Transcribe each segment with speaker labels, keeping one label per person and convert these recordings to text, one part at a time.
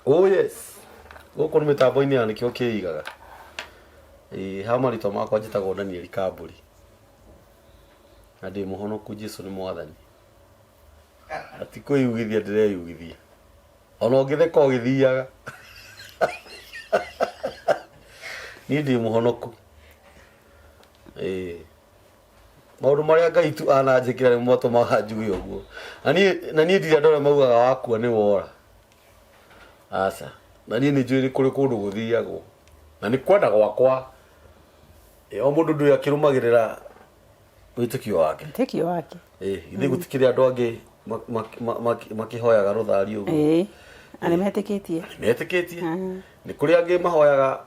Speaker 1: Oh yes. Gũkũ nĩ mĩtambo-inĩ ya nĩkĩo kĩigaga. Ĩĩ ha marĩtwa makwa njĩtagwo Daniel Kambũri. Na ndĩ mũhonoku Jesu nĩ mwathani. Na ti kwĩyugithia ndĩreyugithia. Ona ũngĩtheka ũgĩthiaga. Niĩ ndĩ mũhonoku. Ĩĩ. Maũndũ marĩa Ngai tu ananjĩkĩra nĩmo matũmaga njuge ũguo. Na niĩ na niĩ ndirĩ andũ arĩa maugaga wakua nĩ wora. Aca. Na niĩ nĩ njũĩ nĩ kũrĩ kũndũ gũthiagwo. Na nĩ kwenda gwakwa. Ĩ, o mũndũ ndũĩ akĩrũmagĩrĩra wĩtĩkio wake.
Speaker 2: Wĩtĩkio wake.
Speaker 1: Ĩ, githĩ gũtikĩrĩ andũ angĩ makĩhoyaga rũthari ũguo.
Speaker 2: Ĩĩ. Na nĩ metĩkĩtie.
Speaker 1: Metĩkĩtie. Nĩ kũrĩ angĩ mahoyaga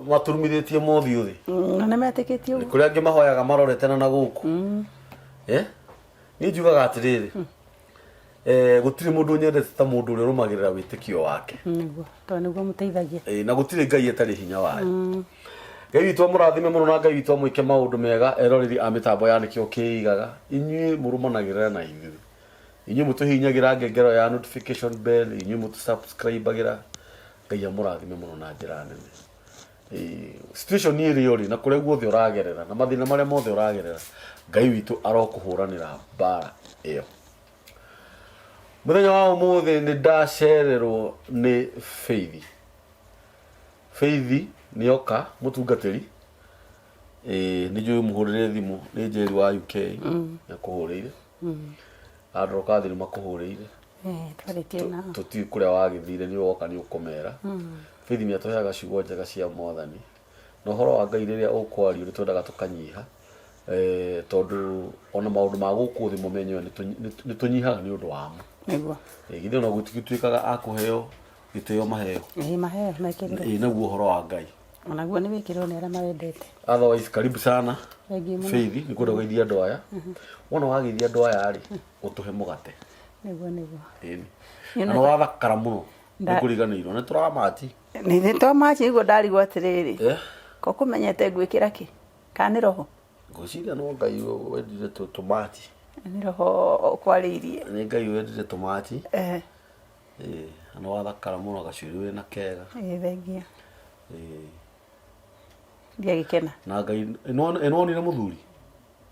Speaker 1: maturumithĩtie mothiũ thĩ.
Speaker 2: Na nĩ metĩkĩtie
Speaker 1: Nĩ kũrĩ angĩ mahoyaga marorete na gũkũ. Eh? Niĩ njugaga atĩrĩrĩ, eh, gũtirĩ mũndũ nyendete ta mũndũ ũrĩa ũrũmagĩrĩra wĩtĩkio wake.
Speaker 2: Nĩguo, tondũ nĩguo mũteithagia.
Speaker 1: Eh, na gũtirĩ Ngai ĩtarĩ hinya wayo. Ngai witũ amũrathime mũno na Ngai witũ amwĩke maũndũ mega eroreri a mĩtambo ya nĩkĩo kĩigaga. Inyuĩ mũrũmanagĩrĩra na ithuĩ. Inyuĩ mũtũhihinyagĩra ngengero ya notification bell, inyuĩ mũtũ-subscribe-agĩra. Ngai amũrathime mũno na njĩra nene. Ĩĩ, situation ĩrĩa ũrĩ na kũrĩa guothe ũragerera na mathĩna marĩa mothe ũragerera, Ngai witũ arokũhũranĩra mbara ĩyo. Mũthenya wa ũmũthĩ nĩ ndacererwo nĩ Faith. Faith nĩ oka mũtungatĩri. Ĩĩ, nĩ njũĩ mũhũrĩre thimũ nĩ Njeri wa UK nĩ akũhũrĩire. Andũ Kathiri makũhũrĩire.
Speaker 2: Eh, twarĩtie nao.
Speaker 1: Tũtiũĩ kũrĩa wagĩthire nĩ woka nĩ ũkũmera. Faith nĩ atũheaga ciugo njega cia mwathani. Na ũhoro wa Ngai rĩrĩa ũkwario nĩ twendaga tũkanyiha eh, tondũ ona maũndũ ma gũkũ thĩ mo menyewe nĩ tũnyihaga nĩ ũndũ wamo.
Speaker 2: Nĩguo.
Speaker 1: Eh, githĩ ona gũtigĩtuĩkaga a kũheo gĩtĩo maheo.
Speaker 2: Ĩĩ maheo mekĩrĩrwo.
Speaker 1: Ĩĩ naguo ũhoro wa Ngai.
Speaker 2: Onaguo nĩ wĩkĩrĩrwo nĩ arĩa mawendete.
Speaker 1: Otherwise karibu sana.
Speaker 2: Thengiũ mũno.
Speaker 1: Faith nĩ kwenda ũgeithie andũ aya. Wona wageithia andũ aya rĩ, ũtũhe mũgate.
Speaker 2: Nĩguo nĩguo.
Speaker 1: Ĩni.
Speaker 2: Niĩ
Speaker 1: Na nĩ wathakara mũno.
Speaker 2: Nda-
Speaker 1: Nĩ kũriganĩirwo. Nĩ tũramachi.
Speaker 2: Nĩ nĩ twamachi ũguo ndarigwo atĩrĩrĩ.
Speaker 1: Eh?
Speaker 2: Ko kũmenyete ngwĩkĩra kĩ? Kana nĩ roho?
Speaker 1: Ngwĩciria no Ngai wendire tũmachi.
Speaker 2: Nĩ roho ũkwarĩirie.
Speaker 1: Nĩ Ngai wendire tũmachi.
Speaker 2: Eh.
Speaker 1: Ĩĩ, na nĩ wathakara mũno gacuĩrĩ wĩna kega.
Speaker 2: Ĩĩ thengiũ.
Speaker 1: Ĩĩ.
Speaker 2: Ndiagĩkena.
Speaker 1: Na Ngai ĩnonire mũthuri?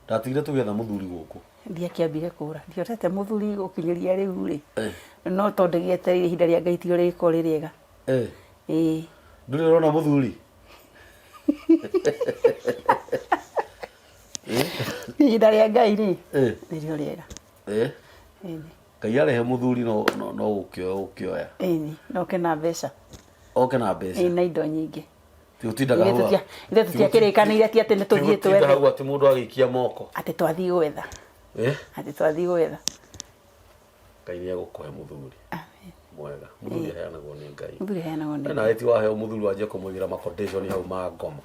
Speaker 1: Ndatigire tũgĩetha mũthuri gũkũ.
Speaker 2: Ndiakĩambire kũra. Ndionete mũthuri gũkinyĩria rĩu rĩ.
Speaker 1: Eh.
Speaker 2: No tondũ gĩetereire ihinda rĩa Ngai tiyo rĩgĩkorwo rĩ rĩega.
Speaker 1: Eh.
Speaker 2: Ĩĩ.
Speaker 1: Ndũrĩ ũrona mũthuri?
Speaker 2: Ihinda rĩa Ngai rĩ.
Speaker 1: Eh.
Speaker 2: Nĩrĩo rĩega.
Speaker 1: Eh.
Speaker 2: Ĩni.
Speaker 1: Ngai arehe mũthuri no no no gũkĩoya ũkĩoya.
Speaker 2: Ĩni. Na oke na mbeca.
Speaker 1: Oke na mbeca.
Speaker 2: Ĩĩ na indo nyingĩ.
Speaker 1: Tigũtindaga
Speaker 2: Ithuĩ
Speaker 1: hau.
Speaker 2: tũtia- ithuĩ tũtiakĩrĩkanĩire ti atĩ nĩ tũthiĩ
Speaker 1: Tigũtinda
Speaker 2: twethe.
Speaker 1: hau atĩ mũndũ agĩikia moko.
Speaker 2: Atĩ twathiĩ gwetha.
Speaker 1: Eh?
Speaker 2: Atĩ twathiĩ gwetha.
Speaker 1: Ngai nĩ egũkũhe mũthuri.
Speaker 2: Amen.
Speaker 1: Mwega. Mũthuri aheanagwo nĩ Ngai.
Speaker 2: Mũthuri aheanagwo nĩ
Speaker 1: Na ti waheo mũthuri wanjie kũmũigĩra ma condition hau ma ngoma.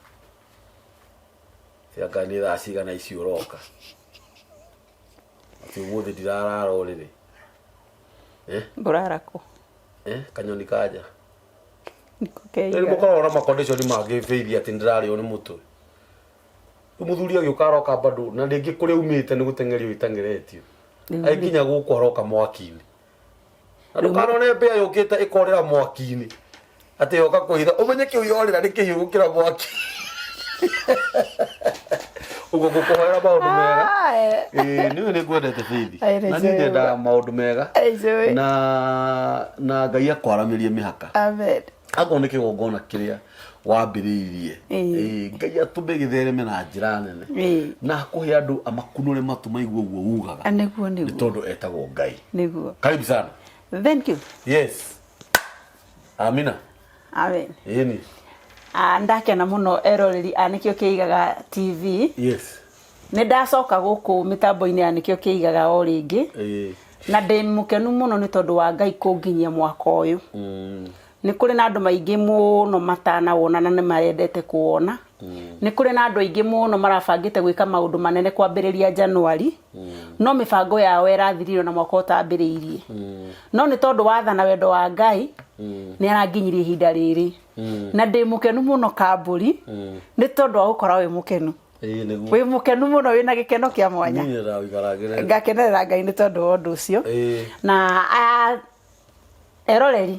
Speaker 1: Ati anga nĩ thaa cigana ici ũroka. Atĩ ũmũthĩ ndirarara ũrĩrĩ. Eh?
Speaker 2: Ngũrara kũ?
Speaker 1: Eh? Kanyoni kanja.
Speaker 2: Nĩko
Speaker 1: Rĩu
Speaker 2: keiga.
Speaker 1: mũkoragwo na ma condition mangĩ Faith atĩ nĩndĩrarĩo nĩ mũtwe. Rĩu mũthuri agĩũka aroka bado na rĩngĩ kũrĩa umĩte nĩ gũteng'erio iteng'eretio.
Speaker 2: Rĩu rĩ-
Speaker 1: Agĩkinya gũkũ aroka mwaki-inĩ. Na ndũkanone mbĩa yũkĩte ĩkorĩra mwaki-inĩ. Atĩ yoka kũhitha ũmenye kĩu yorĩra nĩ kĩhiũ gũkĩra mwaki. Ũguo ngũkũhoera maũndũ mega.
Speaker 2: Ah, eh.
Speaker 1: Ĩĩ nĩũĩ nĩ ngwendete Faith.
Speaker 2: Ai, nĩ
Speaker 1: Na niĩ
Speaker 2: njũĩ.
Speaker 1: nyendaga maũndũ mega.
Speaker 2: Ai, njũĩ.
Speaker 1: Na na Ngai akwaramĩrie mĩhaka.
Speaker 2: Amen.
Speaker 1: Akorwo nĩ kĩgongona kĩrĩa wambĩrĩirie.
Speaker 2: Ĩĩ.
Speaker 1: Ĩĩ, Ngai atũme gĩthereme na njĩra nene.
Speaker 2: Ĩĩ.
Speaker 1: Na akũhe andũ amakunũre matũ maigue ũguo ugaga.
Speaker 2: Ah, Nĩguo
Speaker 1: Nĩ
Speaker 2: nĩguo.
Speaker 1: tondũ etagwo Ngai.
Speaker 2: Nĩguo.
Speaker 1: Karibu sana.
Speaker 2: Thank you.
Speaker 1: Yes. Amina.
Speaker 2: Amen.
Speaker 1: Ĩni.
Speaker 2: Ah, ndakena mũno eroreri a nĩkĩo kĩigaga TV.
Speaker 1: Yes.
Speaker 2: Nĩ ndacoka gũkũ mĩtambo-inĩ ya nĩkĩo kĩigaga o rĩngĩ.
Speaker 1: Ĩĩ.
Speaker 2: Na ndĩ mũkenu mũno nĩ tondũ wa Ngai kũnginyia mwaka ũyũ. Nĩ kũrĩ na andũ maingĩ mũno matanawona na nĩ marendete kũwona. Nĩ kũrĩ na andũ aingĩ mũno marabangĩte gwĩka maũndũ manene kwambĩrĩria January, no mĩbango yao ĩrathirire ona mwaka ũtambĩrĩirie. No nĩ tondũ wa tha na wendo wa Ngai, nĩ aranginyirie ihinda rĩrĩ. Na ndĩ mũkenu mũno Kambũri, nĩ tondũ wa gũkorwo wĩ mũkenu.
Speaker 1: Ĩĩ nĩguo.
Speaker 2: Wĩ mũkenu mũno wĩna gĩkeno kĩa mwanya.
Speaker 1: Niĩ nyendaga gũikara ngenete.
Speaker 2: Ngakenerera Ngai nĩ tondũ wa ũndũ ũcio.
Speaker 1: Ĩĩ.
Speaker 2: Na aya Eroreri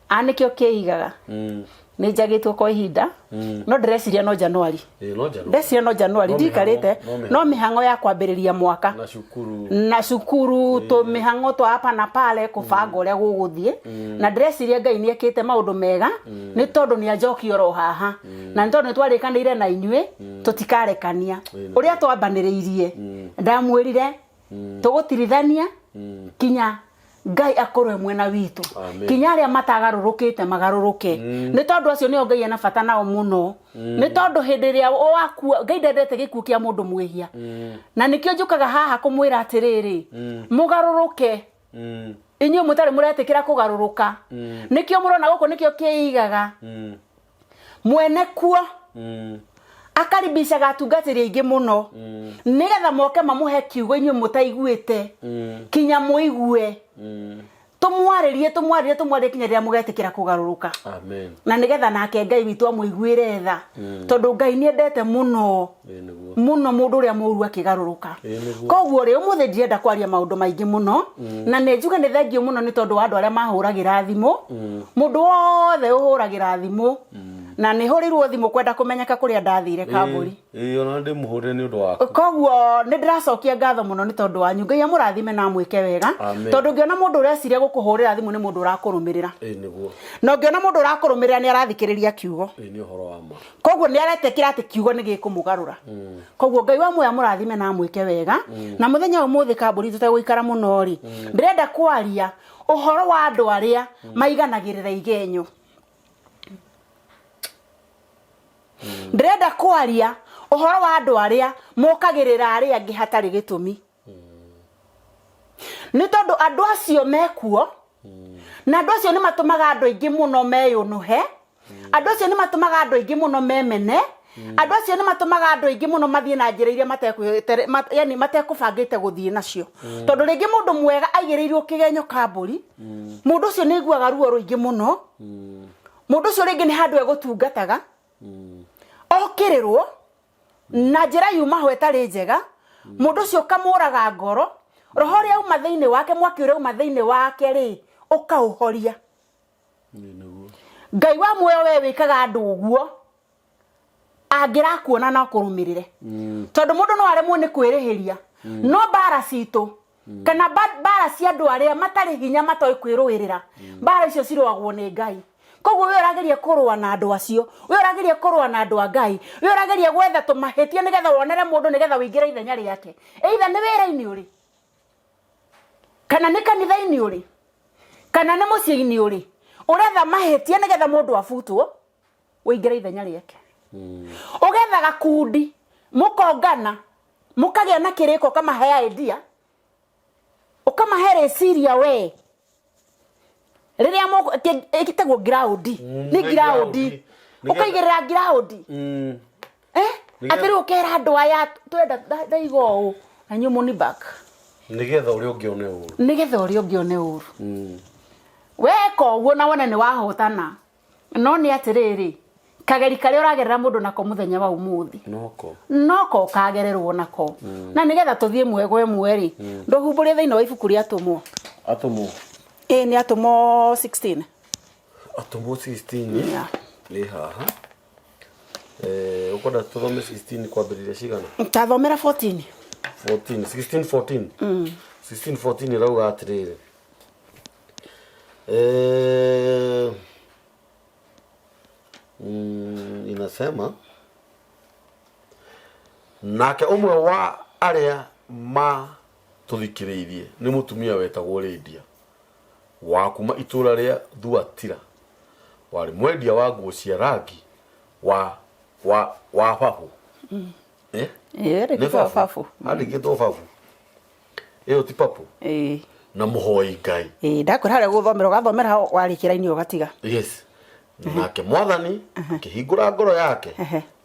Speaker 2: a nĩkĩo kĩigaga nĩ njagĩtwo kwa ihinda, no ndĩreciria no Januari.
Speaker 1: Ĩĩ, no Januari.
Speaker 2: Ndeciria no Januari.
Speaker 1: No
Speaker 2: Ndikarĩte.
Speaker 1: mĩhang'o, no mĩhang'o.
Speaker 2: No mĩhang'o ya kwambĩrĩria mwaka
Speaker 1: na cukuru
Speaker 2: na cukuru, tũmĩhang'o twa hapa na pale, kũbanga ũrĩa gũgũthiĩ. Na ndĩreciria Ngai nĩ ekĩte maũndũ mega, nĩ tondũ nĩ anjokia oro haha, na nĩ tondũ nĩ twarĩkanĩire na inyuĩ tũtikarekania. Ũrĩa twambanĩrĩirie, ndamwĩrire tũgũtirithania kinya Ngai akorwo e mwena witũ.
Speaker 1: Amen.
Speaker 2: Kinya arĩa matagarũrũkĩte magarũrũke, nĩ tondũ acio nĩo Ngai ena bata nao mũno, nĩ tondũ hĩndĩ ĩrĩa wakua, Ngai ndendete gĩkuũ kĩa mũndũ mwĩhia. Na nĩkĩo njũkaga haha kũmwĩra atĩrĩrĩ, mũgarũrũke inyuĩ mũtarĩ mũretĩkĩra kũgarũrũka. Nĩkĩo mũrona gũkũ nĩkĩo kĩigaga mwene kuo akaribicaga atungatĩri aingĩ mũno, nĩgetha moke mamũhe kiugo inyuĩ mũtaiguĩte, kinya mũigue, tũmwarĩrie, tũmwarĩrie, tũmwarĩrie kinya rĩrĩa mũgetĩkĩra kũgarũrũka.
Speaker 1: Amen.
Speaker 2: Na nĩgetha nake Ngai witũ amũiguĩre tha, tondũ Ngai nĩ endete mũno
Speaker 1: Ĩĩ nĩguo.
Speaker 2: mũno mũndũ ũrĩa mũru akĩgarũrũka.
Speaker 1: Ĩĩ nĩguo.
Speaker 2: Koguo rĩ, ũmũthĩ ndirenda kwaria maũndũ maingĩ mũno, na nĩ njuge nĩ thengiũ mũno nĩ tondũ wa andũ arĩa mahũragĩra thimũ. Mũndũ wothe ũhũragĩra thimũ, na nĩ hũrĩirwo thimũ kwenda kũmenyeka kũrĩa ndathire kambũri.
Speaker 1: Ĩĩ, ona ndĩmũhũrĩre nĩ ũndũ waku.
Speaker 2: Koguo nĩ ndĩracokia ngatho mũno nĩ tondũ wanyu. Ngai amũrathime na amwĩke wega.
Speaker 1: Amen.
Speaker 2: Tondũ ngĩona mũndũ ũreciria gũkũhũrĩra thimũ, nĩ mũndũ ũrakũrũmĩrĩra.
Speaker 1: Ĩĩ nĩguo.
Speaker 2: Na ũngĩona mũndũ ũrakũrũmĩrĩra, nĩ arathikĩrĩria kiugo.
Speaker 1: Ĩĩ, nĩ ũhoro wa ma.
Speaker 2: Koguo nĩ aretĩkĩra atĩ kiugo nĩ gĩkũmũgarũra. Koguo Ngai wa muoyo amũrathime na amwĩke wega. Na mũthenya wa ũmũthĩ, kambũri, tũtegũikara mũno rĩ, ndĩrenda kwaria ũhoro wa andũ arĩa maiganagĩrĩra igenyo. Ndĩrenda kwaria ũhoro wa andũ arĩa mokagĩrĩra arĩa angĩ hatarĩ gĩtũmi, nĩ tondũ andũ acio mekuo, na andũ acio nĩ matũmaga andũ aingĩ mũno meyũnũhe. Andũ acio nĩ matũmaga andũ aingĩ mũno memene. Andũ acio nĩ matũmaga andũ aingĩ mũno mathiĩ na njĩra iria yani matekũbangĩte gũthiĩ nacio, tondũ rĩngĩ mũndũ mwega aigĩrĩirwo kĩgenyo kambũri, mũndũ ũcio nĩ aiguaga ruo rũingĩ mũno. Mũndũ ũcio rĩngĩ nĩ handũ egũtungataga, okĩrĩrwo na njĩra yuma ho ĩtarĩ njega, mũndũ ũcio ũkamũraga ngoro. Roho ũrĩa uma thĩinĩ wake, mwaki ũrĩa uma thĩinĩ wake rĩ, ũkaũhoria.
Speaker 1: Ĩĩ nĩguo.
Speaker 2: Ngai wa muoyo, we wĩkaga andũ ũguo, angĩrakuona no kũrũmĩrĩre, tondũ mũndũ no aremwo nĩ kwĩrĩhĩria. No mbara citũ, kana mbara cia andũ arĩa matarĩ hinya, matoĩ kwĩrũĩrĩra, mbara icio cirũagwo nĩ Ngai. Koguo we ũrageria kũrũa na andũ acio, we ũrageria kũrũa na andũ a Ngai, we ũrageria gwetha tũmahĩtia nĩgetha wonere mũndũ, nĩgetha ũingĩre ithenya rĩake, either nĩ wĩra-inĩ ũrĩ, kana nĩ kanitha-inĩ ũrĩ, kana nĩ mũciĩ-inĩ ũrĩ, ũretha mahĩtia nĩgetha mũndũ abutwo, ũingĩre ithenya rĩake. Ũgetha gakundi, mũkongana, mũkagĩa na kĩrĩko, ũkamahe idea, ũkamahe rĩciria. We rĩrĩa ĩtagwo ground, nĩ
Speaker 1: nĩ
Speaker 2: ground.
Speaker 1: Ground.
Speaker 2: Ũkaigĩrĩra ground. Eh, atĩ rĩu ũkera andũ aya twenda ndaiga ũũ na inyuĩ mũni back.
Speaker 1: Nĩgetha ũrĩa ũngĩ one ũru.
Speaker 2: Nĩgetha ũrĩa ũngĩ one ũru. Weka ũguo na wone nĩ wahotana, no nĩ atĩrĩrĩ, kageri karĩa ũragerera mũndũ nako mũthenya wa ũmũthĩ,
Speaker 1: noko
Speaker 2: noko ũkagererwo nako. Na nĩgetha tũthiĩ ĩmwe kwa ĩmwe rĩ, ndũhumbũrie thĩinĩ wa ibuku rĩa Atũmwo.
Speaker 1: Atũmwo.
Speaker 2: Ĩ, nĩ Atũmwo 16.
Speaker 1: Atũmwo 16.
Speaker 2: Yeah.
Speaker 1: Ĩ haha. Eh, ũkwenda tũthome 16 kwambĩrĩria cigana?
Speaker 2: Tathomera 14.
Speaker 1: 14, 16 14, 16 14 ĩrauga atĩrĩrĩ, inasema, nake ũmwe wa arĩa matũthikĩrĩirie nĩ mũtumia wetagwo Lydia, wa kuma itũũra rĩa Thuatira, warĩ mwendia wa nguo cia rangi wa babu. Eh?
Speaker 2: Ĩ,
Speaker 1: Nĩ
Speaker 2: andĩkĩtwo babu.
Speaker 1: Andĩkĩtwo babu, ĩyo ti papu.
Speaker 2: Ĩ.
Speaker 1: Na mũhoi Ngai.
Speaker 2: Ĩ, ndakwĩra harĩa gũthomera, ũgathomera hau warĩkia raini ũgatiga.
Speaker 1: Yes, nake Mwathani akĩhingũra ngoro yake,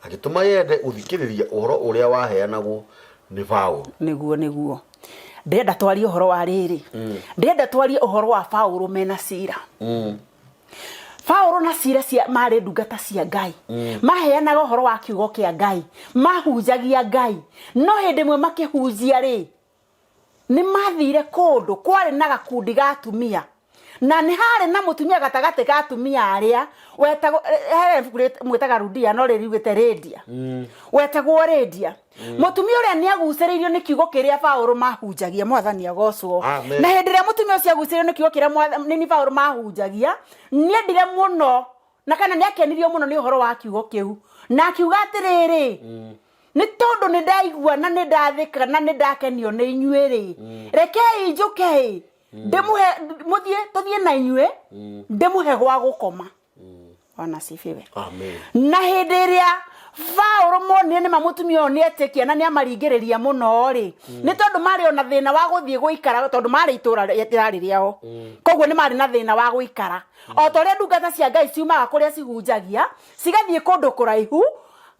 Speaker 1: agĩtũma yende gũthikĩrĩria ũhoro ũrĩa waheanagwo nĩ Paũlũ.
Speaker 2: Nĩguo ndĩrenda twarie ũhoro wa rĩrĩ, ndĩrenda twarie ũhoro wa Paũlũ mena Sira. Paũlũ na Sira cia marĩ ndungata cia Ngai, maheanaga ũhoro wa kiugo kĩa Ngai, mahunjagia Ngai. No hĩndĩ ĩmwe makĩhunjia rĩ, nĩ mathire kũndũ kwarĩ na gakundi ga atumia. Na nĩ harĩ na mũtumia gatagatĩ ka atumia arĩa wetagwo, he ibuku mwĩtaga Rudia, no rĩrĩ riugĩte Rĩndia, wetagwo Rĩndia. Mũtumia ũrĩa nĩ agucĩrĩirio nĩ kiugo kĩrĩa Paũlũ mahunjagia, Mwathani agocwo.
Speaker 1: Amen.
Speaker 2: Na hĩndĩ ĩrĩa mũtumia ũcio agucĩrĩirio nĩ kiugo kĩrĩa nini Paũlũ mahunjagia, nĩ endire mũno na kana nĩ akenirio mũno nĩ ũhoro wa kiugo kĩu, na akiuga atĩrĩrĩ, nĩ tondũ nĩ ndaigua na nĩ ndathĩka na nĩ ndakenio nĩ inyuĩ rĩ, rekei njũke ndĩmũhe, mũthiĩ, tũthiĩ na inyuĩ, ndĩmũhe gwa gũkoma. Ona sifiwe.
Speaker 1: Amen.
Speaker 2: Na hĩndĩ ĩrĩa Paũlũ monire nĩma mũtumia ũyũ nĩetĩkia na nĩamaringĩrĩria mũno rĩ, nĩ tondũ marĩ ona thĩna wa gũthiĩ gũikara, tondũ marĩ itũra rĩtarĩ rĩao, koguo nĩ marĩ na thĩna wa gũikara. O ta ũrĩa ndungata cia Ngai ciumaga kũrĩa cihunjagia cigathiĩ kũndũ kũraihu,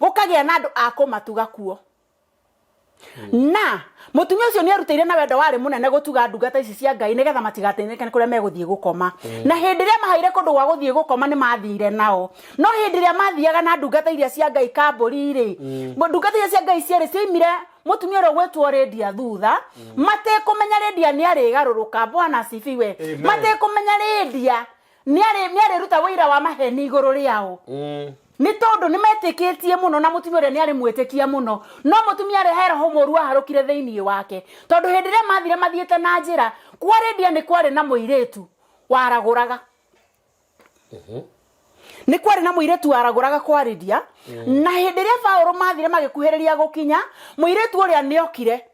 Speaker 2: gũkagĩa na andũ a kũmatuga kuo. Na mũtumia ũcio nĩ arutĩire na wendo warĩ mũnene gũtuga ndungata ici cia Ngai nĩgetha matigatĩnĩke nĩ kũrĩa megũthiĩ gũkoma. Na hĩndĩ ĩrĩa mahaire kũndũ gwa gũthiĩ gũkoma nĩ mathire nao. No hĩndĩ ĩrĩa mathiaga na ndungata iria cia Ngai kambũri rĩ, ndungata iria cia Ngai cierĩ ciaimire mũtumia ũrĩa ũgwĩtwo Lydia thutha, matekũmenya Lydia nĩ arĩgarũrũka. Bwana asifiwe.
Speaker 1: Amen.
Speaker 2: Matekũmenya Lydia nĩ arĩruta ũira wa maheni igũrũ rĩao. Nĩ tondũ nĩ metĩkĩtie mũno na mũtumia ũrĩa nĩ arĩ mwĩtĩkia mũno, no mũtumia ũrĩa he roho mũru waharũkire thĩinĩ wake, tondũ hĩndĩ ĩrĩa mathire mathiĩte na njĩra kwa Lydia nĩ kwarĩ na mũirĩtu waragũraga. Nĩ kwarĩ na mũirĩtu waragũraga kwa Lydia, na hĩndĩ ĩrĩa Paũlũ mathire magĩkuhĩrĩria gũkinya, mũirĩtu ũrĩa nĩ okire.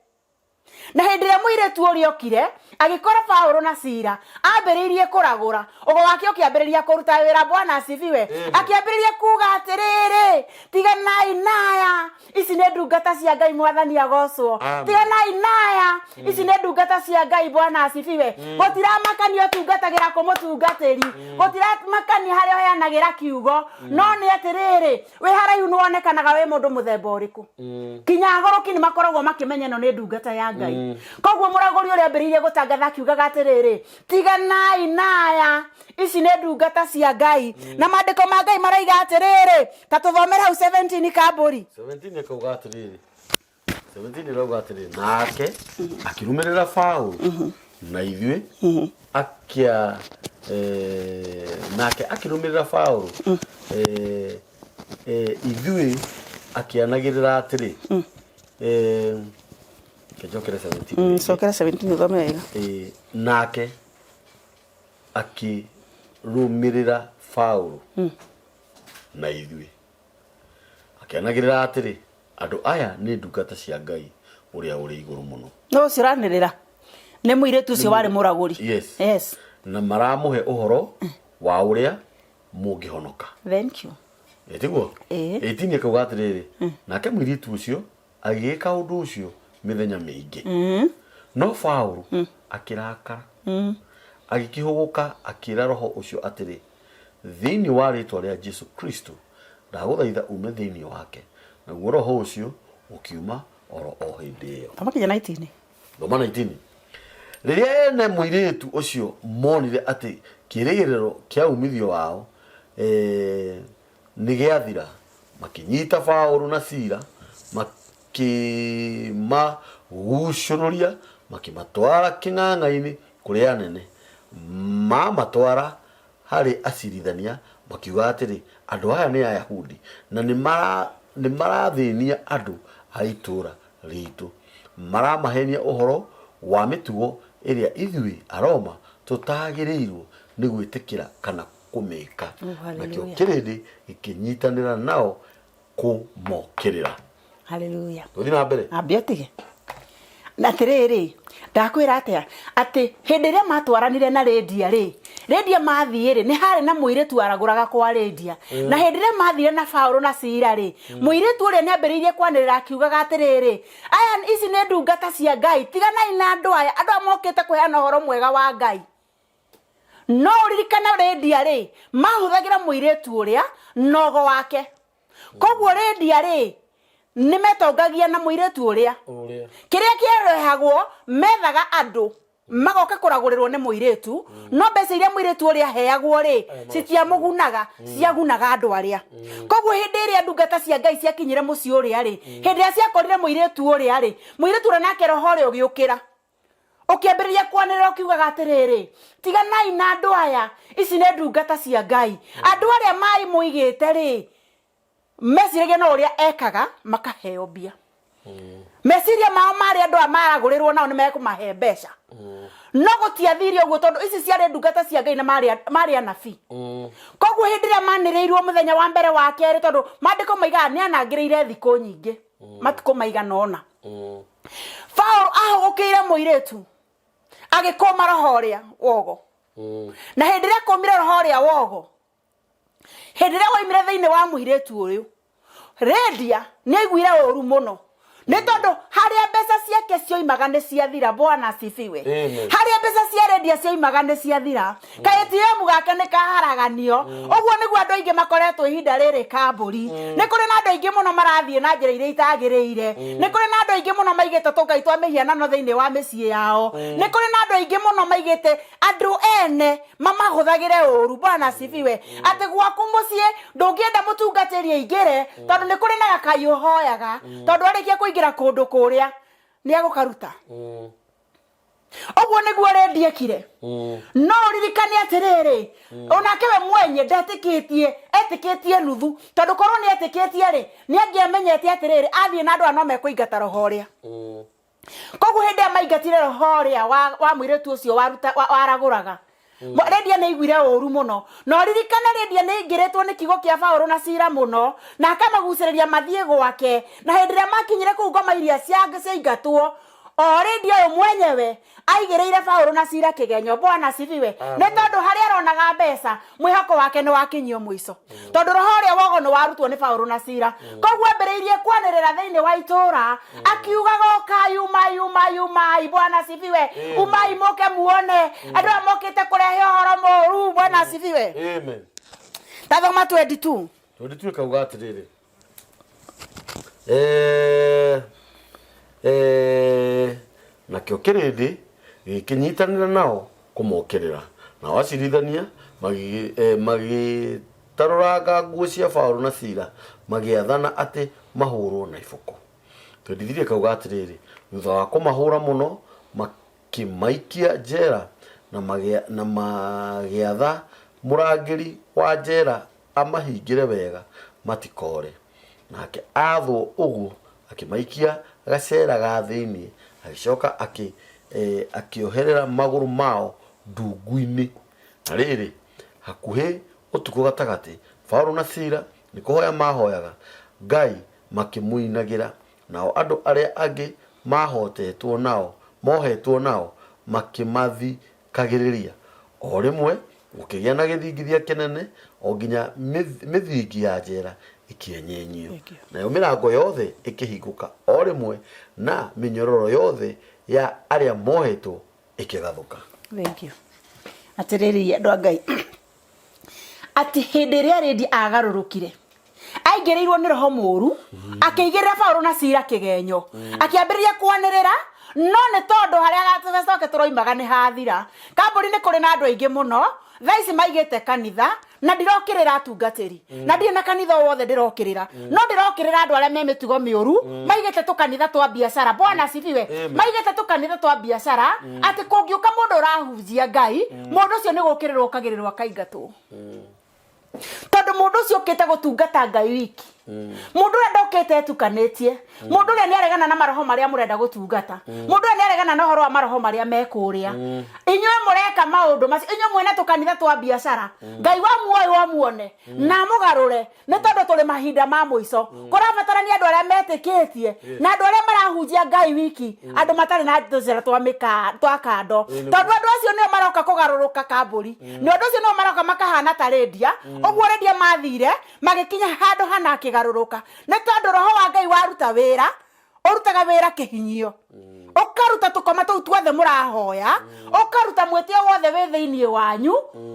Speaker 2: Na hĩndĩ ĩrĩa mũirĩtu ũrĩa okire, agĩkora Paũlũ na Sila, ambĩrĩirie kũragũra. Ũgo wake ũkĩambĩrĩria kũruta wĩra. Bwana asifiwe. Akĩambĩrĩria kuga atĩrĩrĩ, tiganai na aya, ici nĩ ndungata cia Ngai, Mwathani agocwo.
Speaker 1: Amen.
Speaker 2: Tiganai na aya, ici nĩ ndungata cia Ngai, Bwana asifiwe. Gũtiramakania ũtungatagĩra kũ mũtungatĩri, gũtiramakania harĩa ũheanagĩra kiugo, no nĩ atĩrĩrĩ, wĩ haraihu nĩ wonekanaga wĩ mũndũ mũthemba ũrĩkũ. Kinya agũrũki nĩ makoragwo makĩmenya ĩno nĩ ndungata ya Ngai. Koguo mũragũri ũrĩa ambĩrĩirie gũtangatha akiugaga atĩrĩrĩ, tiganai na aya, ici nĩ ndungata cia Ngai. Na maandĩko ma Ngai maraiga atĩrĩrĩ, ta tũthomere hau 17 kambũri.
Speaker 1: 17 ĩkauga atĩrĩrĩ, 17 ĩrauga atĩrĩrĩ, nake akĩrũmĩrĩra Paũlũ na ithuĩ akia nake akĩrũmĩrĩra Paũlũ ithuĩ akĩanagĩrĩra atĩrĩ, kĩnjokere 17.
Speaker 2: Cokera 17 ũthome wega.
Speaker 1: Nake akĩrũmĩrĩra Paũlũ na ithuĩ akĩanagĩrĩra atĩrĩ, andũ aya nĩ ndungata cia Ngai ũrĩa ũrĩ igũrũ mũno.
Speaker 2: No ũcio ũranĩrĩra nĩ mũirĩtu ũcio warĩ mũragũri.
Speaker 1: Yes.
Speaker 2: Yes.
Speaker 1: Na maramũhe ũhoro wa ũrĩa mũngĩhonoka.
Speaker 2: Thank you.
Speaker 1: Ĩtiguo?
Speaker 2: Ĩĩ.
Speaker 1: 18 ĩkauga atĩrĩrĩ, nake mũirĩtu ũcio agĩĩka ũndũ ũcio mĩthenya mĩingĩ. No Paũlũ akĩrakara, agĩkĩhũgũka akĩĩra roho ũcio atĩrĩ, thĩinĩ wa rĩĩtwa rĩa Jesu Kristo ndagũthaitha ume thĩinĩ wake. Naguo roho ũcio ũkiuma oro o hĩndĩ ĩyo.
Speaker 2: Thoma kinya 19.
Speaker 1: Thoma 19. Rĩrĩa ene mũirĩtu ũcio monire atĩ kĩĩrĩgĩrĩro kĩa umithio wao nĩ gĩathira, makĩnyita Paũlũ na Sila, makĩmagucũrũria, makĩmatwara kĩng'ang'a-inĩ kũrĩ anene. Mamatwara harĩ acirithania, makiuga atĩrĩ, andũ aya nĩ Ayahudi na nĩ marathĩnia andũ a itũũra ritũ, maramahenia ũhoro wa mĩtugo ĩrĩa ithuĩ Aroma tũtagĩrĩirwo nĩ gwĩtĩkĩra kana kũmĩka.
Speaker 2: Oh,
Speaker 1: Nakĩo
Speaker 2: hallelujah.
Speaker 1: kĩrĩndĩ gĩkĩnyitanĩra nao kũmokĩrĩra.
Speaker 2: Hallelujah.
Speaker 1: Tũthiĩ na mbere.
Speaker 2: Ambia ũtige. Na atĩrĩrĩ, ndakwĩra atĩa, atĩ hĩndĩ ĩrĩa matwaranire na Lydia rĩ, Lydia mathiĩ rĩ, nĩ harĩ na mũirĩtu waragũraga kwa Lydia. Na hĩndĩ ĩrĩa mathire na Paũlũ na Sila rĩ, mũirĩtu ũrĩa nĩ ambĩrĩirie kwanĩrĩra akiugaga atĩrĩrĩ, aya ici nĩ ndungata cia Ngai, tiganai na andũ aya, andũ aya mokĩte kũheana ũhoro mwega wa Ngai. No ũririkane Lydia rĩ, mahũthagĩra mũirĩtu ũrĩa na ũgo wake. Koguo Lydia rĩ, nĩ metongagia na mũirĩtu ũrĩa. Kĩrĩa kĩarehagwo, methaga andũ magoka kũragũrĩrwo nĩ mũirĩtu, no mbeca iria mũirĩtu ũrĩa aheagwo rĩ, citiamũgunaga, ciagunaga andũ arĩa. Koguo hĩndĩ ĩrĩa ndungata cia Ngai ciakinyire mũciĩ ũrĩa rĩ, hĩndĩ ĩrĩa ciakorire mũirĩtu ũrĩa rĩ, mũirĩtu ũrĩa nake roho ũrĩa ũgĩũkĩra. Ũkĩambĩrĩria kwanĩrĩra ũkiugaga atĩrĩrĩ, tiganai na andũ aya, ici nĩ ndungata cia Ngai. Andũ arĩa maĩ mũigĩte rĩ, meciragia no ũrĩa ekaga makaheo mbia. Meciria mao marĩ andũ aya maragũrĩrwo nao nĩ mekũmahe mbeca. No gũtiathire ũguo tondũ ici ciarĩ ndungata cia Ngai na marĩ anabii. Koguo hĩndĩ ĩrĩa manĩrĩirwo mũthenya wa mbere wa kerĩ, tondũ maandĩko maigaga nĩ anangĩrĩire thikũ nyingĩ, matukũ maigana ũna. Paũlũ ahũgũkĩire mũirĩtu agĩkũma roho ũrĩa wogo. Na hĩndĩ ĩrĩa akũmire roho ũrĩa wogo, hĩndĩ ĩrĩa waimire thĩinĩ wa mũirĩtu ũyũ, Lydia nĩ aiguire ũru mũno nĩ tondũ harĩa mbeca ciake cioimaga nĩ ciathira. Bwana asifiwe.
Speaker 1: Amen.
Speaker 2: Harĩa mbeca cia Lydia cioimaga nĩ ciathira, ka ATM gake nĩ kaharaganio. Ũguo nĩguo andũ aingĩ makoretwo ihinda rĩrĩ kambũri. Nĩ kũrĩ na andũ aingĩ mũno marathiĩ na njĩra iria itagĩrĩire. Nĩ kũrĩ na andũ aingĩ mũno maigĩte tũngai twa mĩhianano thĩinĩ wa mĩciĩ yao. Nĩ kũrĩ na andũ aingĩ mũno maigĩte andũ ene mamahũthagĩre ũru. Bwana asifiwe. Atĩ gwaku mũciĩ ndũngĩenda mũtungatĩri aingĩre, tondũ nĩ kũrĩ na gakai ũhoyaga, tondũ arĩkia kũingĩra kũndũ kũrĩa nĩ agũkaruta. Ũguo nĩguo Lydia ekire. No ũririkane atĩrĩrĩ, onake we mwenye ndetĩkĩtie, etĩkĩtie nuthu, tondũ korwo nĩ etĩkĩtie rĩ, nĩ angĩamenyete atĩrĩrĩ, athiĩ na andũ aya no mekũingata roho ũrĩa. Koguo hĩndĩ ĩrĩa maingatire roho ũrĩa wa mũirĩtu ũcio waragũraga, Lydia nĩ aiguire ũru mũno. Na ũririkane Lydia nĩ aingĩrĩtwo nĩ kiugo kĩa Paũlũ na Sila mũno, na akamagucĩrĩria mathiĩ gwake. Na hĩndĩ ĩrĩa makinyire kũu ngoma iria ciaingatwo, o Lydia ũyũ mwenyewe aigĩrĩire Paũlũ na Sila kĩgenyo. Bwana asifiwe. Nĩ tondũ harĩa aronaga mbeca, mwĩhoko wake nĩ wakinyio mũico, tondũ roho ũrĩa wogo nĩ warutwo nĩ Paũlũ na Sila. Koguo ambĩrĩirie kwanĩrĩra thĩinĩ wa itũũra akiugaga, ũkai, umai, umai, umai. Bwana asifiwe. Umai mũke muone andũ aya mokĩte kũrehe ũhoro mũru. Bwana asifiwe.
Speaker 1: Amen.
Speaker 2: Tathoma 22.
Speaker 1: 22 kauga atĩrĩrĩ, nakĩo kĩrĩndĩ gĩkĩnyitanĩra nao kũmokĩrĩra, nao acirithania magĩtarũranga nguo cia Paũlũ na Sila, magĩathana atĩ mahũrwo na iboko. 23 kauga atĩrĩrĩ, thutha wa kũmahũra mũno, makĩmaikia njera na magĩatha mũrangĩri wa njera amahingĩre wega matikore. Nake aathwo ũguo, akĩmaikia gacera ga thĩinĩ, agĩcoka akĩoherera magũrũ mao ndungu-inĩ. Na rĩrĩ, hakuhĩ ũtukũ gatagatĩ, Paũlũ na Sila nĩ kũhoya maahoyaga Ngai makĩmũinagĩra, nao andũ arĩa angĩ maahotetwo nao, mohetwo nao makĩmathikagĩrĩria. O rĩmwe gũkĩgĩa na gĩthingithia kĩnene, o nginya mĩthingi ya njera ĩkĩenyenyio, nayo mĩrango yothe ĩkĩhingũka o rĩmwe, na mĩnyororo yothe ya arĩa mohetwo ĩkĩgathũka.
Speaker 2: Thank you. Atĩrĩrĩ andũ a Ngai, atĩ hĩndĩ ĩrĩa Lydia agarũrũkire, aingĩrĩirwo nĩ roho mũru, akĩigĩrĩra Paũlũ na Sila kĩgenyo, akĩambĩrĩria kwanĩrĩra, no nĩ tondũ harĩa gatũcoke tũroimaga nĩ hathira. Kambũri nĩ kũrĩ na andũ aingĩ mũno thaa ici maigĩte kanitha, na ndirokĩrĩra atungatĩri, na ndirĩ na kanitha o wothe ndĩrokĩrĩra, no ndĩrokĩrĩra andũ arĩa me mĩtugo mĩũru, maigĩte tũkanitha twa biacara. Bwana asifiwe. Maigĩte tũkanitha twa biacara, atĩ kũngĩũka mũndũ ũrahunjia Ngai, mũndũ ũcio nĩ gũkĩrĩrwo ũkagĩrĩrwo akaingatwo, tondũ mũndũ ũcio ũkĩte gũtungata Ngai wiki, mũndũ ũrĩa ndokĩte etukanĩtie, mũndũ ũrĩa nĩ aregana na maroho marĩa mũrenda gũtungata, mũndũ ũrĩa nĩ aregana na ũhoro wa maroho marĩa me kũrĩa. Inyuĩ mũreka maũndũ macio, inyuĩ mwĩna tũkanitha twa biacara, Ngai wa muoyo amuone na amũgarũre, nĩ tondũ tũrĩ mahinda ma mũico. Kũrabatarania andũ arĩa metĩkĩtie na andũ arĩa marahunjia Ngai wiki, andũ matarĩ na tũcĩra twa mĩka twa kando, tondũ andũ acio nĩo maroka kũgarũrũka kambũri, nĩ ũndũ ũcio nĩo maroka makahana ta Lydia. Ũguo Lydia mathire magĩkinya handũ hana akĩgarũrũka, nĩ tondũ roho wa Ngai waruta wĩra, ũrutaga wĩra kĩhinyio, ũkaruta tũkoma tũu tuothe mũrahoya, ũkaruta mwĩtĩo wothe wĩ thĩinĩ wanyu,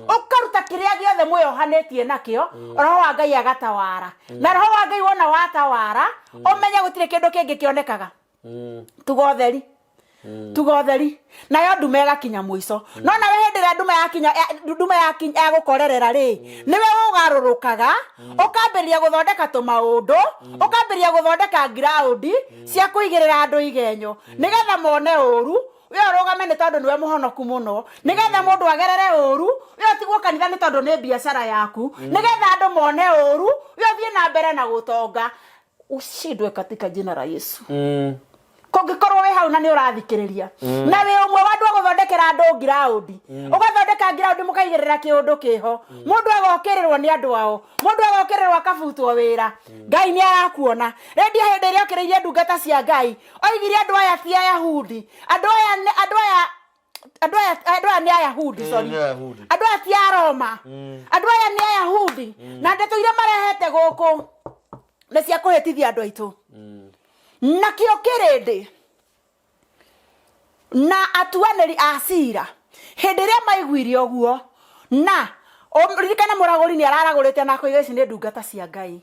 Speaker 2: ũkaruta kĩrĩa gĩothe mwĩohanĩtie nakĩo. Roho wa Ngai agatawara, na roho wa Ngai wona watawara, ũmenye gũtirĩ kĩndũ kĩngĩ kĩonekaga. Tuga ũtheri, tuga ũtheri, nayo nduma ĩgakinya mũico. No nawe hĩndĩ ĩrĩa nduma yakinya, nduma yakinya yagũkorerera rĩ, nĩwe ũgarũrũkaga, ũkambĩrĩria gũthondeka tũmaũndũ, ũkambĩrĩria gũthondeka ground cia kũigĩrĩra andũ igenyo nĩgetha mone ũru. We ũrũgame nĩ tondũ nĩwe mũhonoku mũno, nĩgetha mũndũ agerere ũru, we ũtigwo kanitha nĩ tondũ nĩ biacara yaku, nĩgetha andũ mone ũru, we ũthiĩ na mbere na gũtonga. Ushindwe katika jina la Yesu. Kũngĩkorwo wĩ hau na nĩ ũrathikĩrĩria na wĩ ũmwe wa andũ a gũthondekera andũ ngiraũndi, ũgathondeka ngiraũndi mũkaigĩrĩra kĩũndũ kĩho, mũndũ agokĩrĩrwo nĩ andũ ao, mũndũ agokĩrĩrwo akabutwo wĩra, Ngai nĩ arakuona. Rendia hĩndĩ ĩrĩa okĩrĩirie ndungata cia Ngai, oigire andũ aya ti Ayahudi, andũ aya andũ aya andũ aya andũ aya nĩ Ayahudi, sorry,
Speaker 1: nĩ Ayahudi.
Speaker 2: Andũ aya ti Aroma, andũ aya nĩ Ayahudi, na ndeto iria marehete gũkũ nĩ cia kũhĩtithia andũ aitũ. Nakĩo kĩrĩndĩ na atuanĩri a cira hĩndĩ ĩrĩa maiguire ũguo, na ririkana mũragũri nĩ araragũrĩte na akoiga ici nĩ ndungata cia Ngai,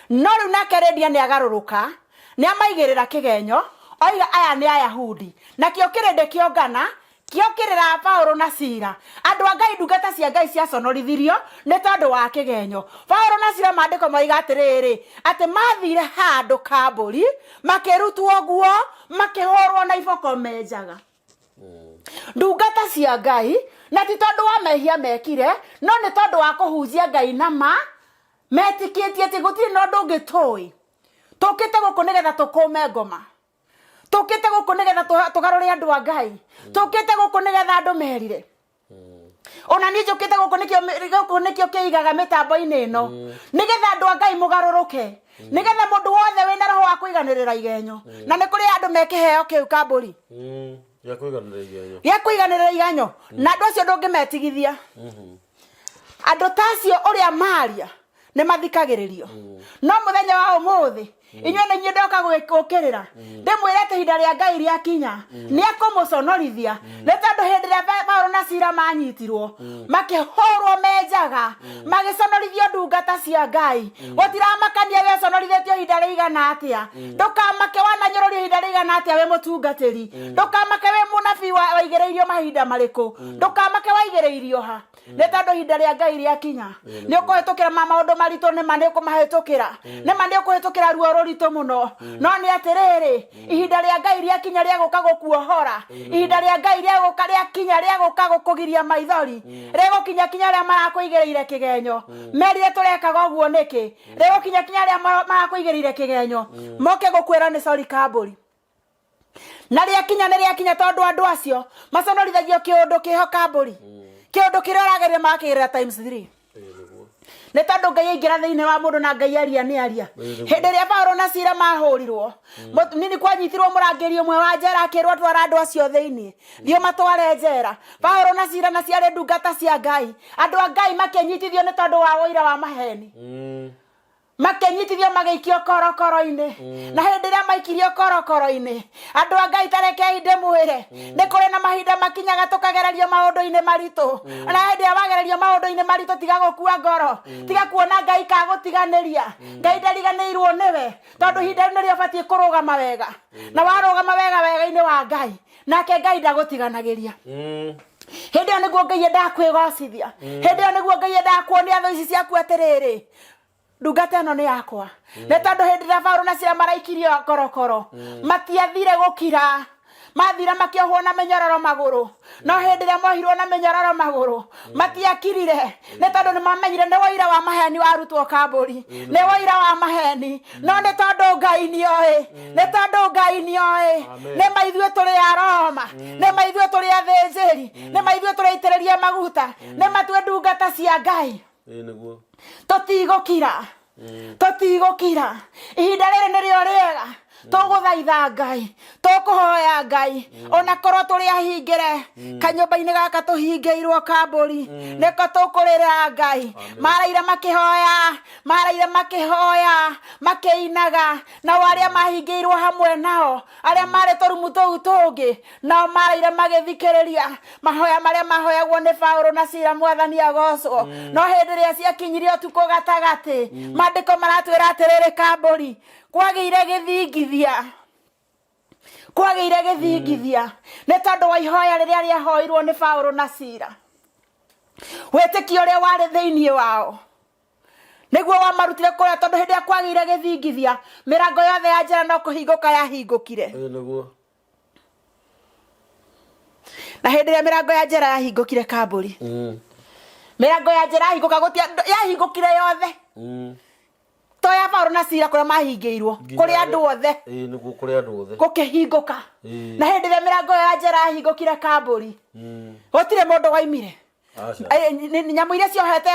Speaker 2: no rĩu nake Rendia nĩ agarũrũka, nĩ amaigĩrĩra kĩgenyo, oiga aya nĩ Ayahudi. Nakĩo kĩrĩndĩ kĩongana kĩokĩrĩra Paũlũ na Sila. Andũ a Ngai, ndungata cia Ngai ciaconorithirio nĩ tondũ wa kĩgenyo. Paũlũ na Sila, maandĩko moiga atĩrĩrĩ, atĩ mathire handũ kambũri, makĩrutwo nguo, makĩhũrwo na iboko menjaga. Ndungata cia Ngai, na ti tondũ wa mehia mekire, no nĩ tondũ wa kũhunjia Ngai na ma metĩkĩtie atĩ gũtirĩ na ũndũ ũngĩ tũĩ. Tũkĩte gũkũ nĩgetha tũkũme ngoma, tũkĩte gũkũ nĩgetha tũgarũre andũ a Ngai, tũkĩte gũkũ nĩgetha andũ merire. Ona niĩ njũkĩte gũkũ nĩkĩo, gũkũ nĩkĩo kĩigaga mĩtambo-inĩ ĩno, nĩgetha andũ a Ngai mũgarũrũke, nĩgetha mũndũ wothe wĩna roho wa kũiganĩrĩra igenyo, na nĩ kũrĩ andũ me kĩheo kĩu, kambũri.
Speaker 1: Gĩa kũiganĩra igenyo.
Speaker 2: Gĩa kũiganĩrĩra igenyo, na andũ acio ndũngĩmetigithia. Andũ ta acio ũrĩa maria nĩ mathikagĩrĩrio. No mũthenya wa ũmũthĩ, inyuĩ nĩ inyuĩ ndoka gũkĩrĩra ndĩmwĩre atĩ ihinda rĩa Ngai rĩakinya nĩ ekũmũconorithia, nĩ tondũ hĩndĩ ĩrĩa Paũlũ na Sila manyitirwo, makĩhũrwo menjaga, magĩconorithio ndungata cia Ngai. Gũtiramakania we ũconorithĩtio ihinda rĩigana atĩa. Ndũkamake wananyũrũrio ihinda rĩigana atĩa wĩ mũtungatĩri. Ndũkamake wĩ mũnabii waigĩrĩirio mahinda marĩkũ. Ndũkamake waigĩrĩirio ha, nĩ tondũ ihinda rĩa Ngai rĩakinya nĩ ũkũhĩtũkĩra ma maũndũ maritũ. Nĩ ma nĩ ũkũmahĩtũkĩra, nĩ ma nĩ ũkũhĩtũkĩra ruo rũritũ mũno, no nĩ atĩrĩrĩ, ihinda rĩa Ngai rĩakinya rĩa gũka gũkuohora, ihinda rĩa Ngai rĩa gũka rĩakinya rĩa gũka gũkũgiria maithori, rĩgũkinya kinya arĩa marakũigĩrĩire kĩgenyo merire tũrekaga ũguo nĩkĩ. Rĩgũkinya kinya arĩa marakũigĩrĩire kĩgenyo moke gũkwĩra nĩ sorry, kambũri. Na rĩakinya nĩ rĩakinya, tondũ andũ acio maconorithagio kĩũndũ kĩho, kambũri, kĩũndũ kĩrĩa ũragerire magakĩgerera times 3.
Speaker 1: Ĩĩ nĩguo.
Speaker 2: Nĩ tondũ Ngai aingĩra thĩinĩ wa mũndũ na Ngai aria nĩ aria. Hĩndĩ ĩrĩa Paũlũ na Sila mahũrirwo, nini kwanyitirwo mũrangĩri ũmwe wa njera, akĩrwo twara andũ acio thĩinĩ, thiĩ ũmatware njera. Paũlũ na Sila na ciarĩ ndungata cia Ngai, andũ a Ngai, makĩnyitithio nĩ tondũ wa ũira wa maheni, makĩnyitithio, magĩikio korokoro-inĩ. Na hĩndĩ ĩrĩa maikirio korokoro-inĩ, andũ a Ngai, tarekei ndĩmwĩre, nĩ kũrĩ na mahinda makinyaga tũkagererio maũndũ-inĩ maritũ. Na hĩndĩ ĩrĩa wagererio maũndũ-inĩ maritũ, tiga gũkua ngoro, tiga kuona Ngai kagũtiganĩria. Ngai ndariganĩirwo nĩwe, tondũ ihinda rĩu nĩrĩo ũbatiĩ kũrũgama wega, na warũgama wega wega-inĩ wa Ngai, nake Ngai ndagũtiganagĩria. Hĩndĩ ĩyo nĩguo Ngai endaga kwĩgocithia, hĩndĩ ĩyo nĩguo Ngai endaga kuonia thũ ici ciaku atĩrĩrĩ, ndungata ĩno nĩ yakwa. Nĩ tondũ hĩndĩ ĩrĩa Paũlũ na Sila maraikirio korokoro, matiathire gũkira, mathire makĩohwo na mĩnyororo magũrũ. No hĩndĩ ĩrĩa mohirwo na mĩnyororo magũrũ, matiakirire, nĩ tondũ nĩ mamenyire nĩ wũira wa maheni warutwo, kambũri, nĩ wũira wa maheni. No nĩ tondũ Ngai nĩoĩ, nĩ tondũ Ngai nĩoĩ.
Speaker 1: Amen.
Speaker 2: Nĩ ma ithuĩ tũrĩ Aroma, nĩ ma ithuĩ tũrĩ athĩnjĩri, nĩ ma ithuĩ tũrĩ aitĩrĩrie maguta, nĩ ma twĩ ndungata cia Ngai.
Speaker 1: Ĩĩ nĩguo.
Speaker 2: Tũtigũkira, tũtigũkira. Ihinda rĩrĩ nĩrĩo rĩega tũgũthaitha Ngai, tũkũhoya Ngai, ona korwo tũrĩ ahingĩre kanyũmba-inĩ gaka tũhingĩirwo, kambũri, nĩko tũkũrĩrĩra Ngai. Maraire makĩhoya, maraire makĩhoya, makĩinaga, nao arĩa mahingĩirwo hamwe nao, arĩa marĩ tũrumu tũu tũngĩ, nao maraire magĩthikĩrĩria mahoya marĩa mahoyagwo nĩ Paũlũ na Sila. Mwathani agocwo. No hĩndĩ ĩrĩa ciakinyirie ũtukũ gatagatĩ, maandĩko maratwĩra atĩrĩrĩ, kambũri, kwagĩire gĩthingithia, kwagĩire gĩthingithia, nĩ tondũ wa ihoya rĩrĩa rĩahoirwo nĩ Paũlũ na Sila. Wĩtĩkio ũrĩa warĩ thĩinĩ wao nĩguo wamarutire kũrĩa, tondũ hĩndĩ ĩrĩa kwagĩire Na hĩndĩ ĩrĩa mĩrango ya njera yahingũkire kambũri, mĩrango ya njera yahingũka gũtia yahingũkire yothe, to ya Paulo na Sila kũrĩa mahingĩirwo, kũrĩ andũ othe.
Speaker 1: Ĩĩ, nĩguo, kũrĩ andũ othe.
Speaker 2: Gũkĩhingũka. Na hĩndĩ ĩrĩa mĩrango ĩyo ya njera yahingũkire kambũri, gũtirĩ mũndũ waimire.
Speaker 1: Aca.
Speaker 2: Nyamũ iria ciohete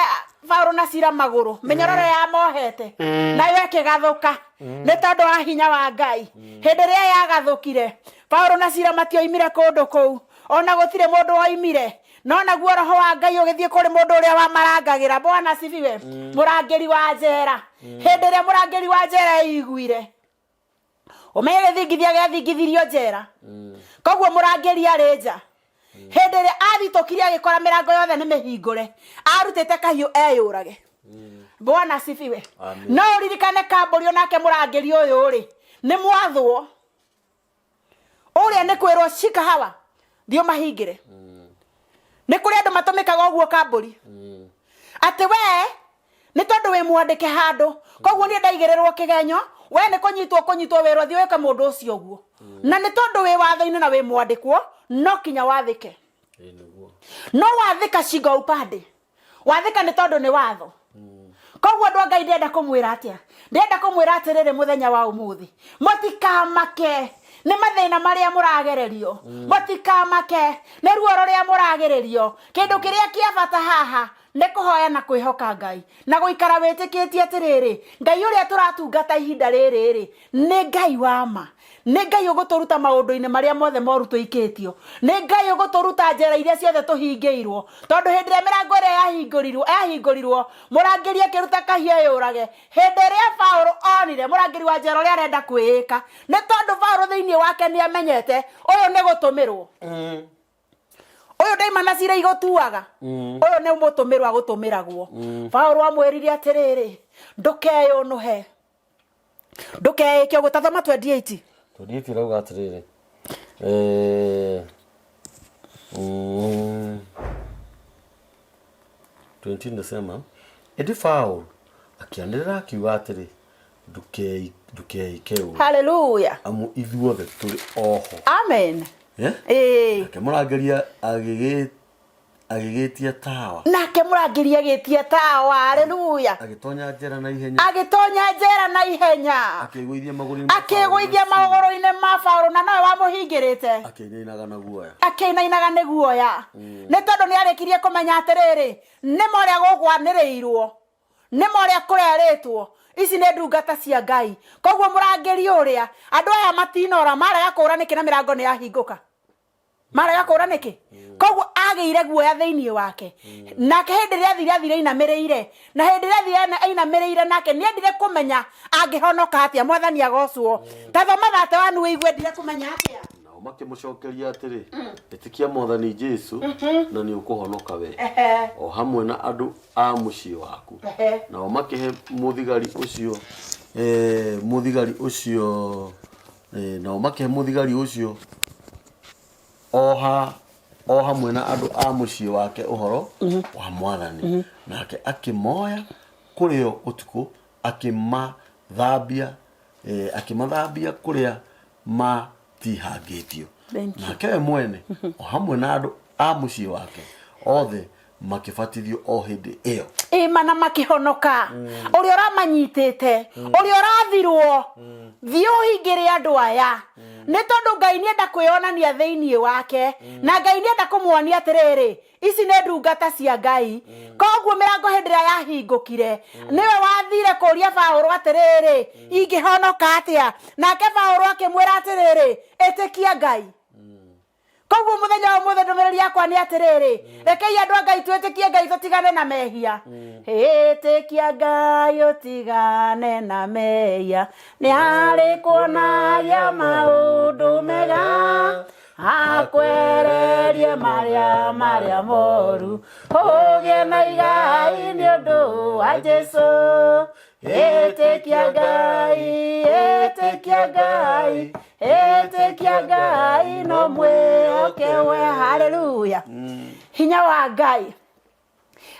Speaker 2: Paulo na Sila magũrũ, mĩnyororo ya mohete nayo ĩkĩgathũka nĩ tondũ wa hinya wa Ngai. Hĩndĩ ĩrĩa yagathũkire, Paulo na Sila matioimire kũndũ kũu, ona gũtirĩ mũndũ woimire, no naguo roho wa Ngai ũgĩthiĩ kũrĩ mũndũ ũrĩa wamarangagĩra. Bwana sifiwe. Mũrangĩri wa njera, hĩndĩ ĩrĩa mũrangĩri wa njera eiguire, ũmenye gĩthingithia gĩathingithirio njera, koguo mũrangĩri arĩ nja. Hĩndĩ ĩrĩa athitũkire agĩkora mĩrango yothe nĩ mĩhingũre, arutĩte kahiũ eyũrage. Bwana sifiwe.
Speaker 1: Amen.
Speaker 2: No ũririkane kambũri onake mũrangĩri ũyũ rĩ, nĩ mwathwo ũrĩa nĩ kwĩrwo shika hawa, thiĩ ũmahingĩre. Nĩ kũrĩ andũ matũmĩkaga ũguo kambũri, atĩ we nĩ tondũ wĩ mwandĩke handũ, koguo niĩ ndaigĩrĩrwo kĩgenyo, we nĩ kũnyitwo kũnyitwo wĩrwo thiĩ wĩke mũndũ ũcio ũguo, na nĩ tondũ wĩ watho-inĩ na wĩ mwandĩkwo, no kinya wathĩke.
Speaker 1: Ĩĩ, nĩguo.
Speaker 2: No wathĩka shingo upande, wathĩka nĩ tondũ nĩ watho. Koguo andũ a Ngai, ndĩrenda kũmwĩra atĩa? Ndĩrenda kũmwĩra atĩrĩrĩ, mũthenya wa ũmũthĩ, mũtikamake nĩ mathĩna marĩa mũragererio, mũtikamake nĩ ruo rũrĩa mũragererio. Kĩndũ kĩrĩa kĩa bata haha nĩ kũhoya na kwĩhoka Ngai na gũikara wĩtĩkĩtie atĩrĩrĩ, Ngai ũrĩa tũratungata ihinda rĩrĩ rĩ, nĩ Ngai wa ma, nĩ Ngai ũgũtũruta maũndũ-inĩ marĩa mothe moru tũikĩtio, nĩ Ngai ũgũtũruta njera iria ciothe tũhingĩirwo. Tondũ hĩndĩ ĩrĩa mĩrango ĩrĩa yahingũrirwo yahingũrirwo, mũrangĩri akĩruta kahiũ eyũrage. Hĩndĩ ĩrĩa Paũlũ onire mũrangĩri wa njera ũrĩa arenda kwĩĩka, nĩ tondũ Paũlũ thĩinĩ wake nĩ amenyete ũyũ nĩ gũtũmĩrwo, ũyũ ndaima na cira igũtuaga, ũyũ nĩ mũtũmĩrwo agũtũmĩragwo. Paũlũ amwĩrire atĩrĩrĩ, ndũkeyũnũhe, ndũkeĩke ũguo. Tathoma 28.
Speaker 1: 28 ĩrauga atĩrĩrĩ, 20 inasema, ĩndĩ Paul akĩanĩrĩra akiuga atĩrĩ, "Ndũkeike ũũ,
Speaker 2: Haleluya.
Speaker 1: amu ithuothe tũrĩ oho."
Speaker 2: Amen.
Speaker 1: Eh?
Speaker 2: Ĩĩ.
Speaker 1: Nake mũrangĩri agĩgĩtia tawa.
Speaker 2: Nake mũrangĩri agĩtia tawa. Haleluya.
Speaker 1: Agĩtonya njera na ihenya.
Speaker 2: Agĩtonya njera na ihenya.
Speaker 1: Akĩĩgũithia magũrũ-inĩ ma
Speaker 2: Akĩgũithia
Speaker 1: Paũlũ na Sila,
Speaker 2: magũrũ-inĩ ma Paũlũ, na nowe wamũhingĩrĩte.
Speaker 1: Akĩinainaga na guoya.
Speaker 2: Akĩinainaga nĩ guoya, nĩ tondũ nĩ arĩkirie kũmenya atĩrĩrĩ, nĩ ma ũrĩa gũgwanĩrĩirwo, nĩ ma ũrĩa kũrerĩtwo, ici nĩ ndungata cia Ngai. Koguo mũrangĩri ũrĩa, andũ aya matinora, marega kũra nĩkĩ na mĩrango nĩ yahingũka? Marega kũra nĩkĩ? Koguo agĩire guoya thĩinĩ wake. Nake hĩndĩ ĩrĩa athire, athire ainamĩrĩire, na hĩndĩ ĩrĩa athire ainamĩrĩire, nake nĩ endire kũmenya angĩhonoka atĩa. Mwathani agocwo. Ta thoma 31 wĩigue endire kũmenya atĩa.
Speaker 1: Nao makĩmũcokeria atĩrĩ, "Ĩtĩkia Mwathani Jesu na nĩ ũkũhonoka we o hamwe na andũ a mũciĩ waku." Nao makĩhe mũthigari ũcio mũthigari ũcio nao makĩhe mũthigari ũcio o hamwe na andũ a mũciĩ wake ũhoro wa Mwathani. Nake akĩmoya kũrĩ o ũtukũ, akĩmathambia kũrĩa matihangĩtio.
Speaker 2: Thank you.
Speaker 1: Nake we mwene o hamwe na andũ a mũciĩ wake othe makĩbatithio o hĩndĩ ĩyo.
Speaker 2: Ĩma, na makĩhonoka. Ũrĩa ũramanyitĩte, ũrĩa ũrathirwo thiĩ ũhingĩre andũ aya, nĩ tondũ Ngai nĩenda kwĩyonania thĩinĩ wake, na Ngai nĩenda kũmuonia atĩrĩrĩ, ici nĩ ndungata cia Ngai. Koguo mĩrango hĩndĩ ĩrĩa yahingũkire, nĩwe wathire kũria Paũlũ atĩrĩrĩ, ingĩhonoka atĩa? Nake Paũlũ akĩmwĩra atĩrĩrĩ, ĩtĩkia Ngai. Koguo mũthenya wa ũmũthĩ ndũmĩrĩri yakwa nĩ atĩrĩrĩ, rekei andũ a Ngai twĩtĩkie Ngai, tũtigane na mehia. Ĩtĩkia Ngai ũtigane na mehia, nĩ arĩ kuonagia maũndũ mega, akwererie marĩa moru, ũgĩe na igai nĩ ũndũ wa Jesu. Ĩtĩkia Ngai, ĩtĩkia Ngai, ĩtĩkia Ngai, no mwĩhoke we. Haleluya. Hinya wa Ngai.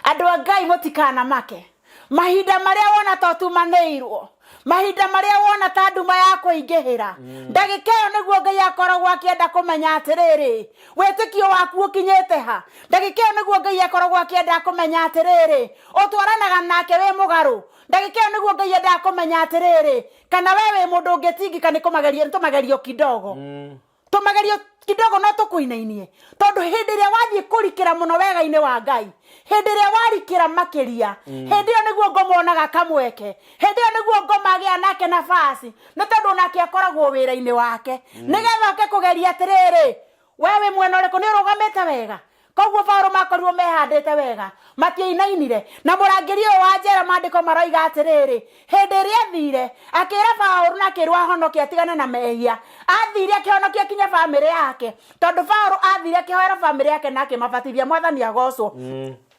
Speaker 2: Andũ a Ngai, mũtikanamake mahinda marĩa wona to tumanĩirwo, Mahinda marĩa wona ta nduma ya kũingĩhĩra, ndagĩka ĩyo nĩguo Ngai akoragwo akĩenda kũmenya atĩrĩrĩ, wĩtĩkio waku ũkinyĩte ha. Ndagĩka ĩyo nĩguo Ngai akoragwo akĩenda kũmenya atĩrĩrĩ, ũtwaranaga nake wĩ mũgarũ. Ndagĩka ĩyo nĩguo Ngai endaga kũmenya atĩrĩrĩ, kana we wĩ mũndũ ũngĩtingika nĩ kũmagerio, nĩ tũmagerio kidogo. Tũmagerio kidogo no tũkũinainie, tondũ hĩndĩ ĩrĩa wathiĩ kũrikĩra mũno wega-inĩ wa Ngai, hĩndĩ ĩrĩa warikĩra makĩria, hĩndĩ ĩyo nĩguo ngoma onaga kamweke, hĩndĩ ĩyo nĩguo ngoma agĩa nake nafasi, nĩ tondũ onake akoragwo wĩra-inĩ wake, nĩgetha oke kũgeria atĩrĩrĩ, we wĩ mwena ũrĩkũ, nĩ ũrũgamĩte wega. Koguo Paũlũ makorirwo mehandĩte wega, matiainainire. Na mũrangĩri ũyũ wa njera maandĩko maroiga atĩrĩrĩ, hĩndĩ ĩrĩa athire, akĩra Paũlũ na akĩrwo ahonoke atigane na mehia. Athire akĩhonokia kinya bamĩrĩ yake, tondũ Paũlũ athire akĩhoera bamĩrĩ yake na akĩmabatithia. Mwathani agocwo.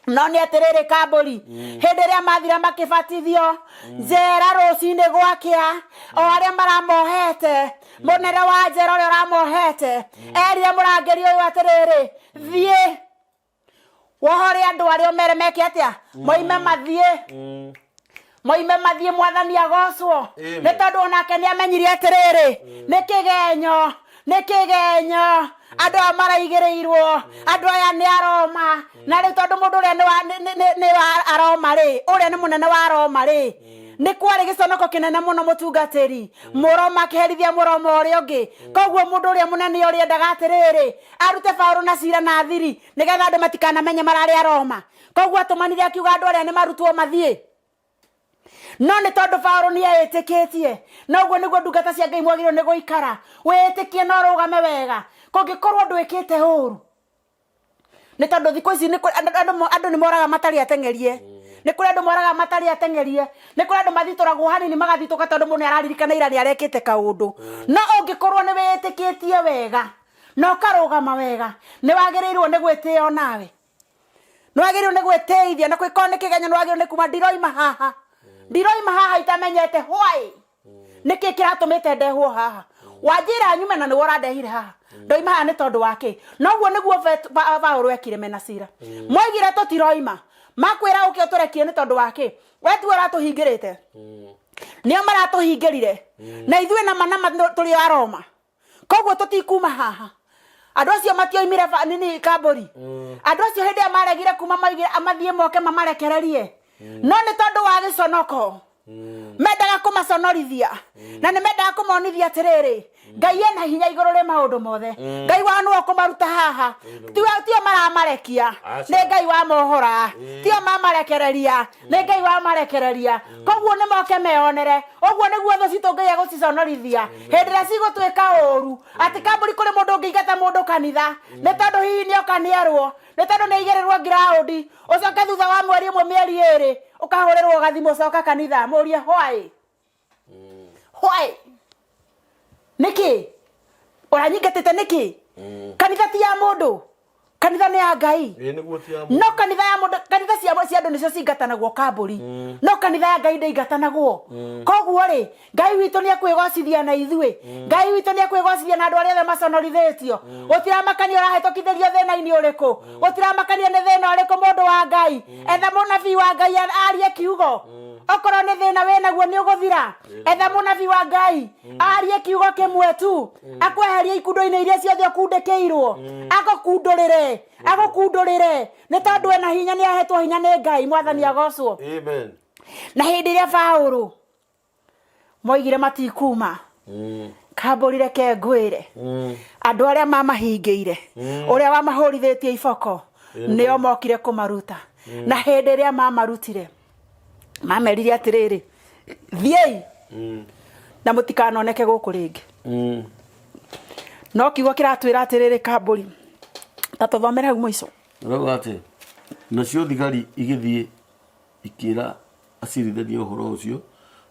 Speaker 2: No nĩ atĩrĩrĩ kambũri, hĩndĩ ĩrĩa mathire makĩbatithio njera rũcinĩ gwakĩa, o arĩa maramohete, mũnene wa njera ũrĩa ũramohete erire mũrangĩri ũyũ atĩrĩrĩ, thiĩ wohore andũ arĩa ũmere meke atĩa, moime mathiĩ, moime mathiĩ. Mwathani agocwo.
Speaker 1: Amen.
Speaker 2: Nĩ tondũ onake nĩ amenyire atĩrĩrĩ, nĩ kĩgenyo, nĩ kĩgenyo andũ aya maraigĩrĩirwo, andũ aya nĩ Aroma. Na rĩu tondũ mũndũ ũrĩa nĩ wa- nĩ- nĩ- nĩ wa Aroma rĩ, ũrĩa nĩ mũnene wa Aroma rĩ, nĩ kwarĩ gĩconoko kĩnene mũno mũtungatĩri Mũroma akĩherithia Mũroma ũrĩa ũngĩ. Koguo mũndũ ũrĩa mũnene ũrĩa endaga atĩrĩrĩ, arute Paũlũ na Sila na thiri, nĩgetha andũ matikanamenye mararĩ Aroma. Koguo atũmanire akiuga andũ arĩa nĩ marutwo mathiĩ. No nĩ tondũ Paũlũ nĩ eĩtĩkĩtie, na ũguo nĩguo ndungata cia Ngai mwagĩrĩirwo nĩ gũikara, wĩĩtĩkie na ũrũgame wega. Kũngĩkorwo ndwĩkĩte ũru, nĩ tondũ thikũ ici nĩ kũrĩ andũ nĩ moraga matarĩ ateng'erie. Nĩ kũrĩ andũ moraga matarĩ ateng'erie. Nĩ kũrĩ andũ mathitũragwo hanini magathitũka tondũ mũndũ nĩ araririkana ira nĩ arekĩte kaũndũ. No ũngĩkorwo nĩ wĩĩtĩkĩtie wega na ũkarũgama wega, nĩ wagĩrĩirwo nĩ gwĩtĩĩa onawe. Nĩ wagĩrĩirwo nĩ gwĩtĩithia, na kũngĩkorwo nĩ kĩgenyo nĩ wagĩrĩirwo nĩ kuma, ndiroima haha, ndiroima haha itamenyete why, nĩkĩ kĩratũmĩte ndehwo haha. Wanjĩra nyume na nĩwe ũrandehire haha, ndoima haha nĩ tondũ wa kĩ? Noguo nĩguo Paũlũ ekire mena Sila. Moigire tũtiroima, makwĩra ũke ũtũrekie nĩ tondũ wa kĩ? We tiwe ũratũhingĩrĩte, nĩo maratũhingĩrire, na ithuĩ nama nama tũrĩ o Aroma, koguo tũtikuma haha. Andũ acio matioimire nini kambũri. Andũ acio hĩndĩ ĩrĩa maregire kuma, maigire mathiĩ moke mamarekererie, no nĩ tondũ wa gĩconoko mendaga kũmaconorithia, na nĩ mendaga kũmonithia atĩrĩrĩ, Ngai ena hinya igũrũ rĩ maũndũ mothe. Ngai wao nĩwe ũkũmaruta haha, tio maramarekia,
Speaker 1: Aca.
Speaker 2: nĩ Ngai wamohora, tio mamarekereria, nĩ Ngai wamarekereria. Koguo nĩ moke meyonere. Ũguo nĩguo thũ citũ Ngai egũciconorithia hĩndĩ ĩrĩa cigũtwĩka ũru. Atĩ kambũri kũrĩ mũndũ ũngĩingata mũndũ kanitha nĩ tondũ hihi nĩoka nĩerwo, nĩ tondũ nĩ aigĩrĩrwo ngiraũndi, ũcoke thutha wa mweri ũmwe, mĩeri ĩrĩ, ũkahũrĩrwo gathimũ, coka kanitha, mũrie why, why, nĩkĩ ũranyingatĩte, nĩkĩ? Kanitha ti ya mũndũ, kanitha nĩ ya Ngai.
Speaker 1: Ĩĩ, nĩguo ti ya
Speaker 2: No kanitha ya mũndũ, kanitha cia andũ nĩcio cingatanagwo kambũri, no kanitha ya Ngai ndĩingatanagwo. Koguo rĩ, Ngai witũ nĩ ekwĩgocithia na ithuĩ. Ngai witũ nĩ ekwĩgocithia na andũ arĩa othe maconorithĩtio. Gũtiramakania ũrahĩtũkithĩrio thĩna-inĩ ũrĩkũ, gũtiramakania nĩ thĩna ũrĩkũ, mũndũ wa Ngai, etha mũnabii wa Ngai arie kiugo. Okorwo nĩ thĩna wĩnaguo nĩ ũgũthira. Etha mũnabii wa Ngai arie kiugo kĩmwe tu, akweherie ikundo-inĩ iria ciothe ũkundĩkĩirwo, agũkundũrĩre, agũkundũrĩre, nĩ tondũ ena hinya, nĩ ahetwo hinya nĩ Ngai. Mwathani agocwo.
Speaker 1: Amen.
Speaker 2: Na hĩndĩ ĩrĩa Paũlũ moigire matikuma kambũri, reke ngwĩre, andũ arĩa mamahingĩire, ũrĩa wamahũrithĩtie iboko, nĩo mokire kũmaruta. Na hĩndĩ ĩrĩa mamarutire, mamerire atĩrĩrĩ, thiĩi na mũtikanoneke gũkũ rĩngĩ. No kiugo kĩratwĩra atĩrĩrĩ, kambũri, ta tũthomere hau mũico.
Speaker 1: Rauga atĩ nacio thigari igĩthiĩ ikĩra acirithania ũhoro ũcio,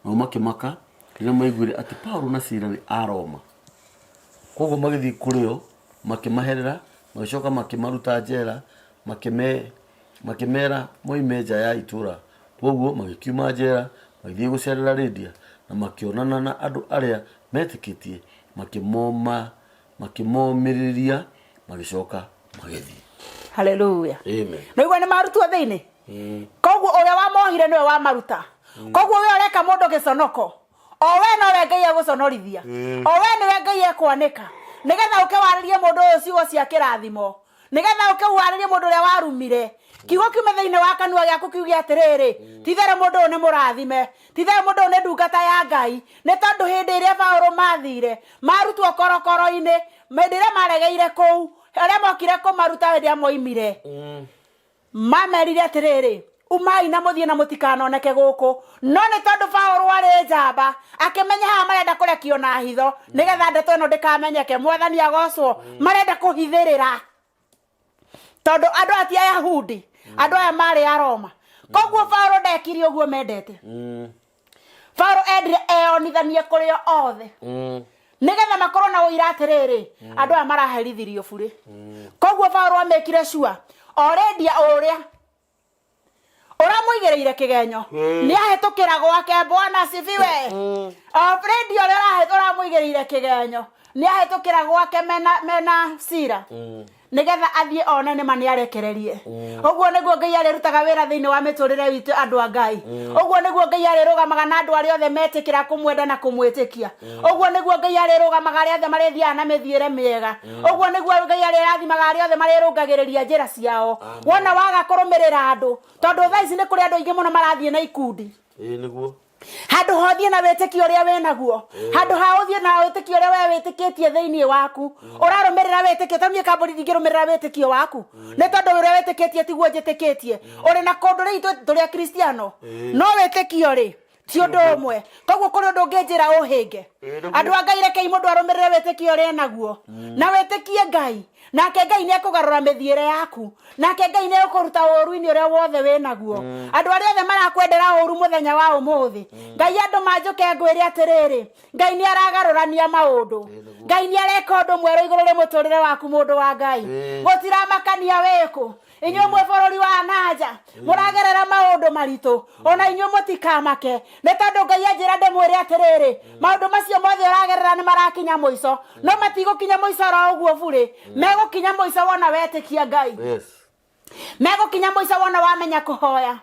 Speaker 1: nao makĩmaka rĩrĩa maiguire atĩ Paulo na Sila nĩ Aroma. Kwoguo magĩthiĩ kũrĩ o makĩmaherera, magĩcoka makĩmaruta njera, makĩmeera moime nja ya itũũra. Kwoguo magĩkiuma njera, magĩthiĩ gũceerera Lidia, na makĩonana na andũ arĩa meetĩkĩtie, makĩmomĩrĩria, magĩcoka magĩthiĩ.
Speaker 2: Haleluya.
Speaker 1: Amen.
Speaker 2: Naigua nĩ marutwo thĩinĩ, koguo ũrĩa wamohire nĩwe wamaruta. Koguo we ũreka mũndũ gĩconoko. O we nowe Ngai egũconorithia, o we nĩwe Ngai ekwanĩka, nĩgetha ũke warĩrie mũndũ ũyũ ciugo cia kĩrathimo, nĩgetha ũke warĩrie mũndũ ũrĩa warumire. Kiugo kiume thĩinĩ wa kanua gĩaku kiuge atĩrĩrĩ, ti-itherũ mũndũ ũyũ nĩ mũrathime, ti-itherũ mũndũ ũyũ nĩ ndungata ya Ngai. Nĩ tondũ hĩndĩ ĩrĩa Paũlũ mathire marutwo korokoro-inĩ, hĩndĩ ĩrĩa maregeire kũu, arĩa mokire kũmaruta hĩndĩ ĩrĩa moimire, mamerire atĩrĩrĩ, umai na mũthiĩ na mũtikanoneke gũkũ. No nĩ tondũ Paũlũ arĩ njamba, akĩmenya haha marenda kũrekio na hitho, nĩgetha ndeto ĩno ndĩkamenyeke. Mwathani agocwo. Marenda kũhithĩrĩra, tondũ andũ aya ti Ayahudi, andũ aya marĩ Aroma. Koguo Paũlũ ndekire ũguo mendete. Paũlũ endire eyonithanie kũrĩ o othe, nĩgetha makorwo na ũira atĩrĩrĩ, andũ aya maraherithirio burĩ. Koguo Paũlũ amĩkire sure already ũrĩa ũramũigĩrĩire kĩgenyo nĩ ahĩtũkĩra gwake. Bwana sifiwe. Already ũrĩa ũramũigĩrĩire kĩgenyo nĩ ahĩtũkĩra gwake mena cira, nĩgetha athiĩ one nĩma nĩ arekererie. Ũguo nĩguo Ngai arĩrutaga wĩra thĩinĩ wa mĩtũrĩre witũ, andũ a Ngai. Ũguo nĩguo Ngai arĩrũgamaga na andũ arĩa othe metĩkĩra kũmwenda na kũmwĩtĩkia. Ũguo nĩguo Ngai arĩrũgamaga arĩa othe marĩthiaga na mĩthiĩre mĩega. Ũguo nĩguo Ngai arĩrathimaga arĩa othe marĩrũngagĩrĩria njĩra ciao. Wona waga kũrũmĩrĩra andũ, tondũ thaa ici nĩ kũrĩ andũ aingĩ mũno marathiĩ na ikundi.
Speaker 1: Ĩĩ nĩguo.
Speaker 2: Handũ ha ũthiĩ na wĩtĩkio ũrĩa wĩ naguo, handũ ha ũthiĩ na wĩtĩkio ũrĩa we wĩtĩkĩtie thĩinĩ waku, ũrarũmĩrĩra wĩtĩkio. Tondũ niĩ kambũri ndingĩrũmĩrĩra wĩtĩkio waku, nĩ tondũ ũrĩa wĩtĩkĩtie tiguo njĩtĩkĩtie. Ũrĩ na kũndũ rĩu tũrĩ akristiano, no wĩtĩkio rĩ ti ũndũ ũmwe. Koguo kũrĩ ũndũ ũngĩnjĩra ũhĩnge. Andũ a Ngai, rekei mũndũ arũmĩrĩre wĩtĩkio ũrĩa enaguo na wĩtĩkie Ngai, nake Ngai nĩ ekũgarũra mĩthiĩre yaku, nake Ngai nĩ egũkũruta ũũru-inĩ ũrĩa wothe wĩ naguo. Andũ arĩa othe marakwendera ũũru mũthenya wa ũmũthĩ, Ngai andũ manjũke ngwĩre atĩrĩrĩ, Ngai nĩ aragarũrania maũndũ, Ngai nĩ areka ũndũ mwerũ igũrũ rĩ mũtũrĩre waku, mũndũ wa Ngai. Gũtiramakania wĩkũ, inyuĩ mwĩ bũrũri wa nanja mũragerera maũndũ maritũ, ona inyuĩ mũtikamake, nĩ tondũ Ngai anjĩra ndĩmwĩre atĩrĩrĩ, maũndũ macio mothe ũragerera nĩ marakinya mũico. No matigũkinya mũico oro ũguo burĩ, megũkinya mũico wona wetĩkia Ngai. Megũkinya mũico wona wamenya kũhoya.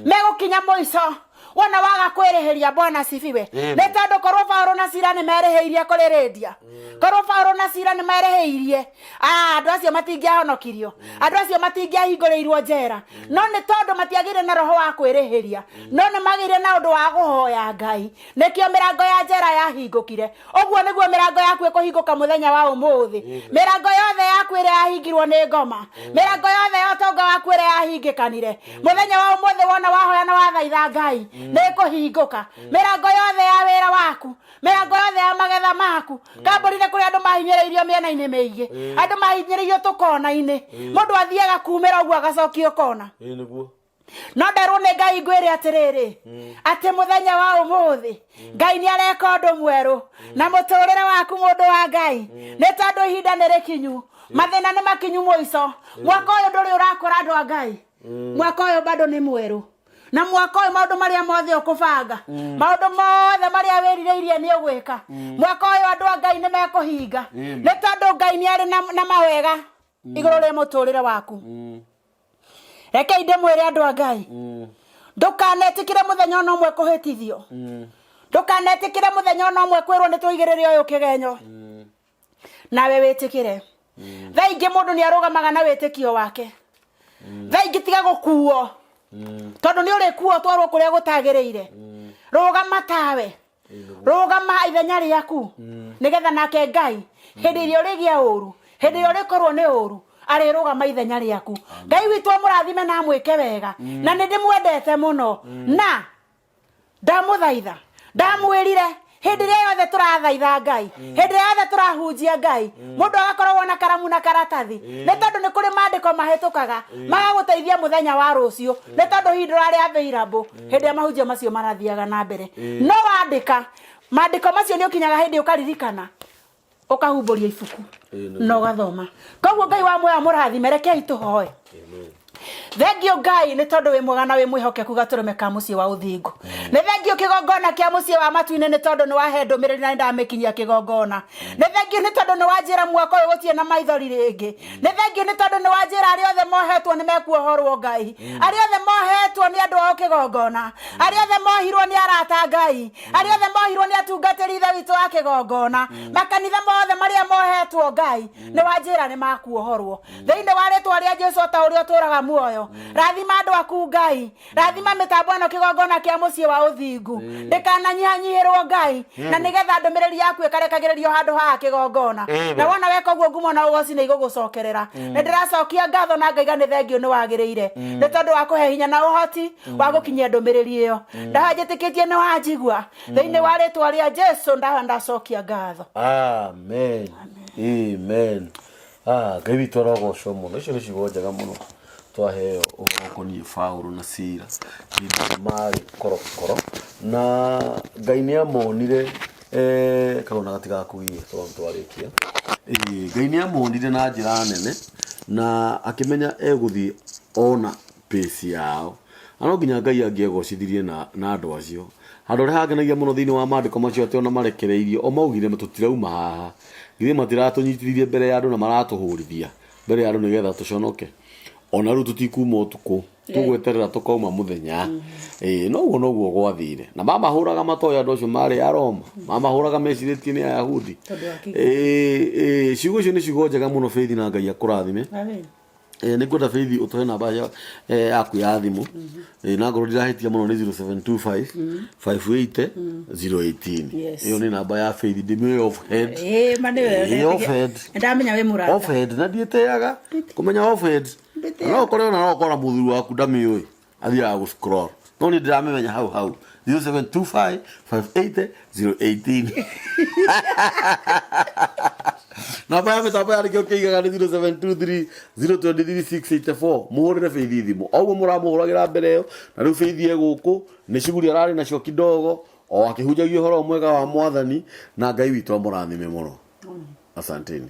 Speaker 2: Megũkinya mũico wona waga kwĩrĩhĩria. Bwana sifiwe. Nĩ tondũ korwo Paũlũ na Sila nĩ merĩhĩirie kũrĩ Lydia, korwo Paũlũ na Sila nĩ merĩhĩirie, andũ acio matingĩahonokirio, andũ acio matingĩahingũrĩirwo njera. No nĩ tondũ matiagĩire na roho wa kwĩrĩhĩria, no nĩ magĩire na ũndũ wa kũhoya Ngai, nĩkĩo mĩrango ya njera yahingũkire. Ũguo nĩguo mĩrango yaku ĩkũhingũka mũthenya wa ũmũthĩ. Mĩrango yothe yaku ĩrĩa yahingirwo nĩ ngoma, mĩrango yothe ya ũtonga waku ĩrĩa yahingĩkanire, mũthenya wa ũmũthĩ wona wahoya na wathaitha Ngai, nĩ ĩkũhingũka. Mĩrango yothe ya wĩra waku, mĩrango yothe ya magetha maku. Kambũri nĩ kũrĩ andũ mahinyĩrĩirio mĩena-inĩ mĩingĩ, andũ mahinyĩrĩirio tũkona-inĩ, mũndũ athiaga kumĩra ũguo agacokio kona.
Speaker 1: Ĩĩ nĩguo.
Speaker 2: No nderwo nĩ Ngai ngwĩre atĩrĩrĩ, atĩ mũthenya wa ũmũthĩ Ngai nĩ areka ũndũ mwerũ na mũtũrĩre waku, mũndũ wa Ngai, nĩ tondũ ihinda nĩ rĩkinyu, mathĩna nĩ makinyu mũico. Mwaka ũyũ ndũrĩ ũrakora, andũ a Ngai. Mwaka ũyũ bado nĩ mwerũ, na mwaka ũyũ maũndũ marĩa mothe ũkũbanga, maũndũ mothe marĩa wĩrirĩirie nĩ ũgwĩka mwaka ũyũ, andũ a Ngai, nĩ mekũhinga, nĩ tondũ Ngai nĩ arĩ na mawega igũrũ rĩa mũtũrĩre waku. Rekei ndĩmwĩre, andũ a Ngai, ndũkanetĩkĩre mũthenya ona ũmwe kũhĩtithio, ndũkanetĩkĩre mũthenya ona ũmwe kwĩrwo nĩ tũigĩrĩre ũyũ kĩgenyo nawe wĩtĩkĩre. Thaa ingĩ mũndũ nĩ arũgamaga na wĩtĩkio wake. Thaa ingĩ tiga gũkuo, tondũ nĩ ũrĩkuo twarwo kũrĩa gũtagĩrĩire. Rũgama tawe, rũgama ithenya rĩaku, nĩgetha nake Ngai hĩndĩ ĩrĩa ũrĩgĩa ũru, hĩndĩ ĩrĩa ũrĩkorwo nĩ ũru, arĩrũgama ithenya rĩaku. Ngai witũ amũrathime na amwĩke wega, na nĩ ndĩmwendete mũno na ndamũthaitha. Ndamwĩrire hĩndĩ ĩrĩa yothe tũrathaitha Ngai, hĩndĩ ĩrĩa yothe tũrahunjia Ngai, mũndũ agakoragwo na karamu na karatathi, nĩ tondũ nĩ kũrĩ maandĩko mahĩtũkaga magagũteithia mũthenya wa rũciũ, nĩ tondũ hihi ndũrarĩ available hĩndĩ ĩrĩa mahunjio macio marathiaga na mbere. No wandĩka maandĩko macio, nĩ ũkinyaga hĩndĩ ũkaririkana, ũkahumbũria ibuku na ũgathoma. Koguo Ngai wa muoyo amũrathime. Rekei tũhoe. Thengio Ngai, nĩ tondũ wĩ mwega na wĩ mwĩhokeku, gatũrũme ka mũciĩ wa ũthingu. Nĩ thengio kĩgongona kĩa mũciĩ wa matu-inĩ, nĩ tondũ nĩ wahe ndũmĩrĩri na nĩ ndamĩkinyia kĩgongona. Nĩ thengio nĩ tondũ nĩ wanjĩra mwaka ũyũ gũtirĩ na maithori rĩngĩ. Nĩ thengio nĩ tondũ nĩ wanjĩra arĩa othe mohetwo nĩ mekuohorwo Ngai, arĩa othe mohetwo nĩ andũ ao kĩgongona, arĩa othe mohirwo nĩ arata Ngai, arĩa othe mohirwo nĩ atungatĩri ithe witũ a kĩgongona, makanitha mothe marĩa mohetwo Ngai, nĩ wanjĩra nĩ makuohorwo thĩinĩ wa rĩtwa rĩa Jesu o ta ũrĩa ũtũraga muoyo. Rathima andũ aku Ngai, rathima mĩtambo ĩno kĩgongona kĩa mũciĩ wa ũthingu, ndĩkananyihanyihĩrwo Ngai, na nĩgetha ndũmĩrĩri yaku ĩkarekagĩrĩrio handũ haha kĩgongona. Na wona weka ũguo, ngumo na ũgoci nĩ igũgũcokerera. Nĩ ndĩracokia ngatho na ngaiga nĩ thengio, nĩ wagĩrĩire nĩ tondũ wa kũhe hinya na ũhoti wa gũkinyia ndũmĩrĩri ĩyo. Ndahoya njĩtĩkĩtie nĩ wanjigua thĩinĩ wa rĩtwa rĩa Jesu, ndahoya ndacokia ngatho.
Speaker 1: Amen, amen. Ah, Ngai witũ arogocwo mũno. Icio nĩ ciugo njega mũno twaheo ũhoro ũkoniĩ Paulo na Sila hĩndĩ ĩrĩa marĩ korokoro, na Ngai nĩ amonire karona gatigakũgie tondũ twarĩkia. Ĩĩ, Ngai nĩ amonire na njĩra nene na akĩmenya egũthiĩ ona pace yao, na no nginya Ngai angĩegocithirie na andũ acio. Handũ harĩa hangenagia mũno thĩinĩ wa maandĩko macio atĩ ona marekereirio o maugire, "Tũtirauma haha, githĩ matiratũnyitithirie mbere ya andũ na maratũhũrithia mbere ya andũ nĩgetha tũconoke? Ona rĩu tũtikuma ũtukũ, tũgweterera tũkauma mũthenya." Ĩĩ, noguo noguo gwathire, na mamahũraga matoĩ andũ acio marĩ Aroma, mamahũraga mecirĩtie nĩ Ayahudi.
Speaker 2: Tondũ wa kĩgongona.
Speaker 1: Ĩĩ, ciugo icio nĩ ciugo njega mũno, Faith, na Ngai akũrathime.
Speaker 2: Amen.
Speaker 1: Nĩ ngwenda, Faith, ũtũhe namba yaku ya thimũ. Na ngorwo ndirahĩtia mũno nĩ 0725 580 018.
Speaker 2: Yes.
Speaker 1: Ĩyo nĩ namba ya Faith, ndĩmĩũĩ off head.
Speaker 2: Ĩĩ, ma nĩwe.
Speaker 1: Ĩĩ, off head.
Speaker 2: Ndamenya wĩ mũrata.
Speaker 1: Off head, na ndiĩtĩaga kũmenya off head.
Speaker 2: Ndwĩtĩaga.
Speaker 1: No ũkore ona no ũkora mũthuri waku ndamĩũĩ, athiaga gũ scroll, no niĩ ndĩramĩmenya hau hau, 0725 580 018. Namba ya mĩtambo ya nĩkĩo kĩigaga nĩ 0723 023 684. Mũhũrĩre Faith thimũ o ũguo mũramũhũragĩra mbere ĩyo. Na rĩu Faith e gũkũ nĩ cuguri ararĩ nacio kidogo o akĩhunjagia ũhoro mwega wa Mwathani, na Ngai witũ amũrathime mũno. Asanteni.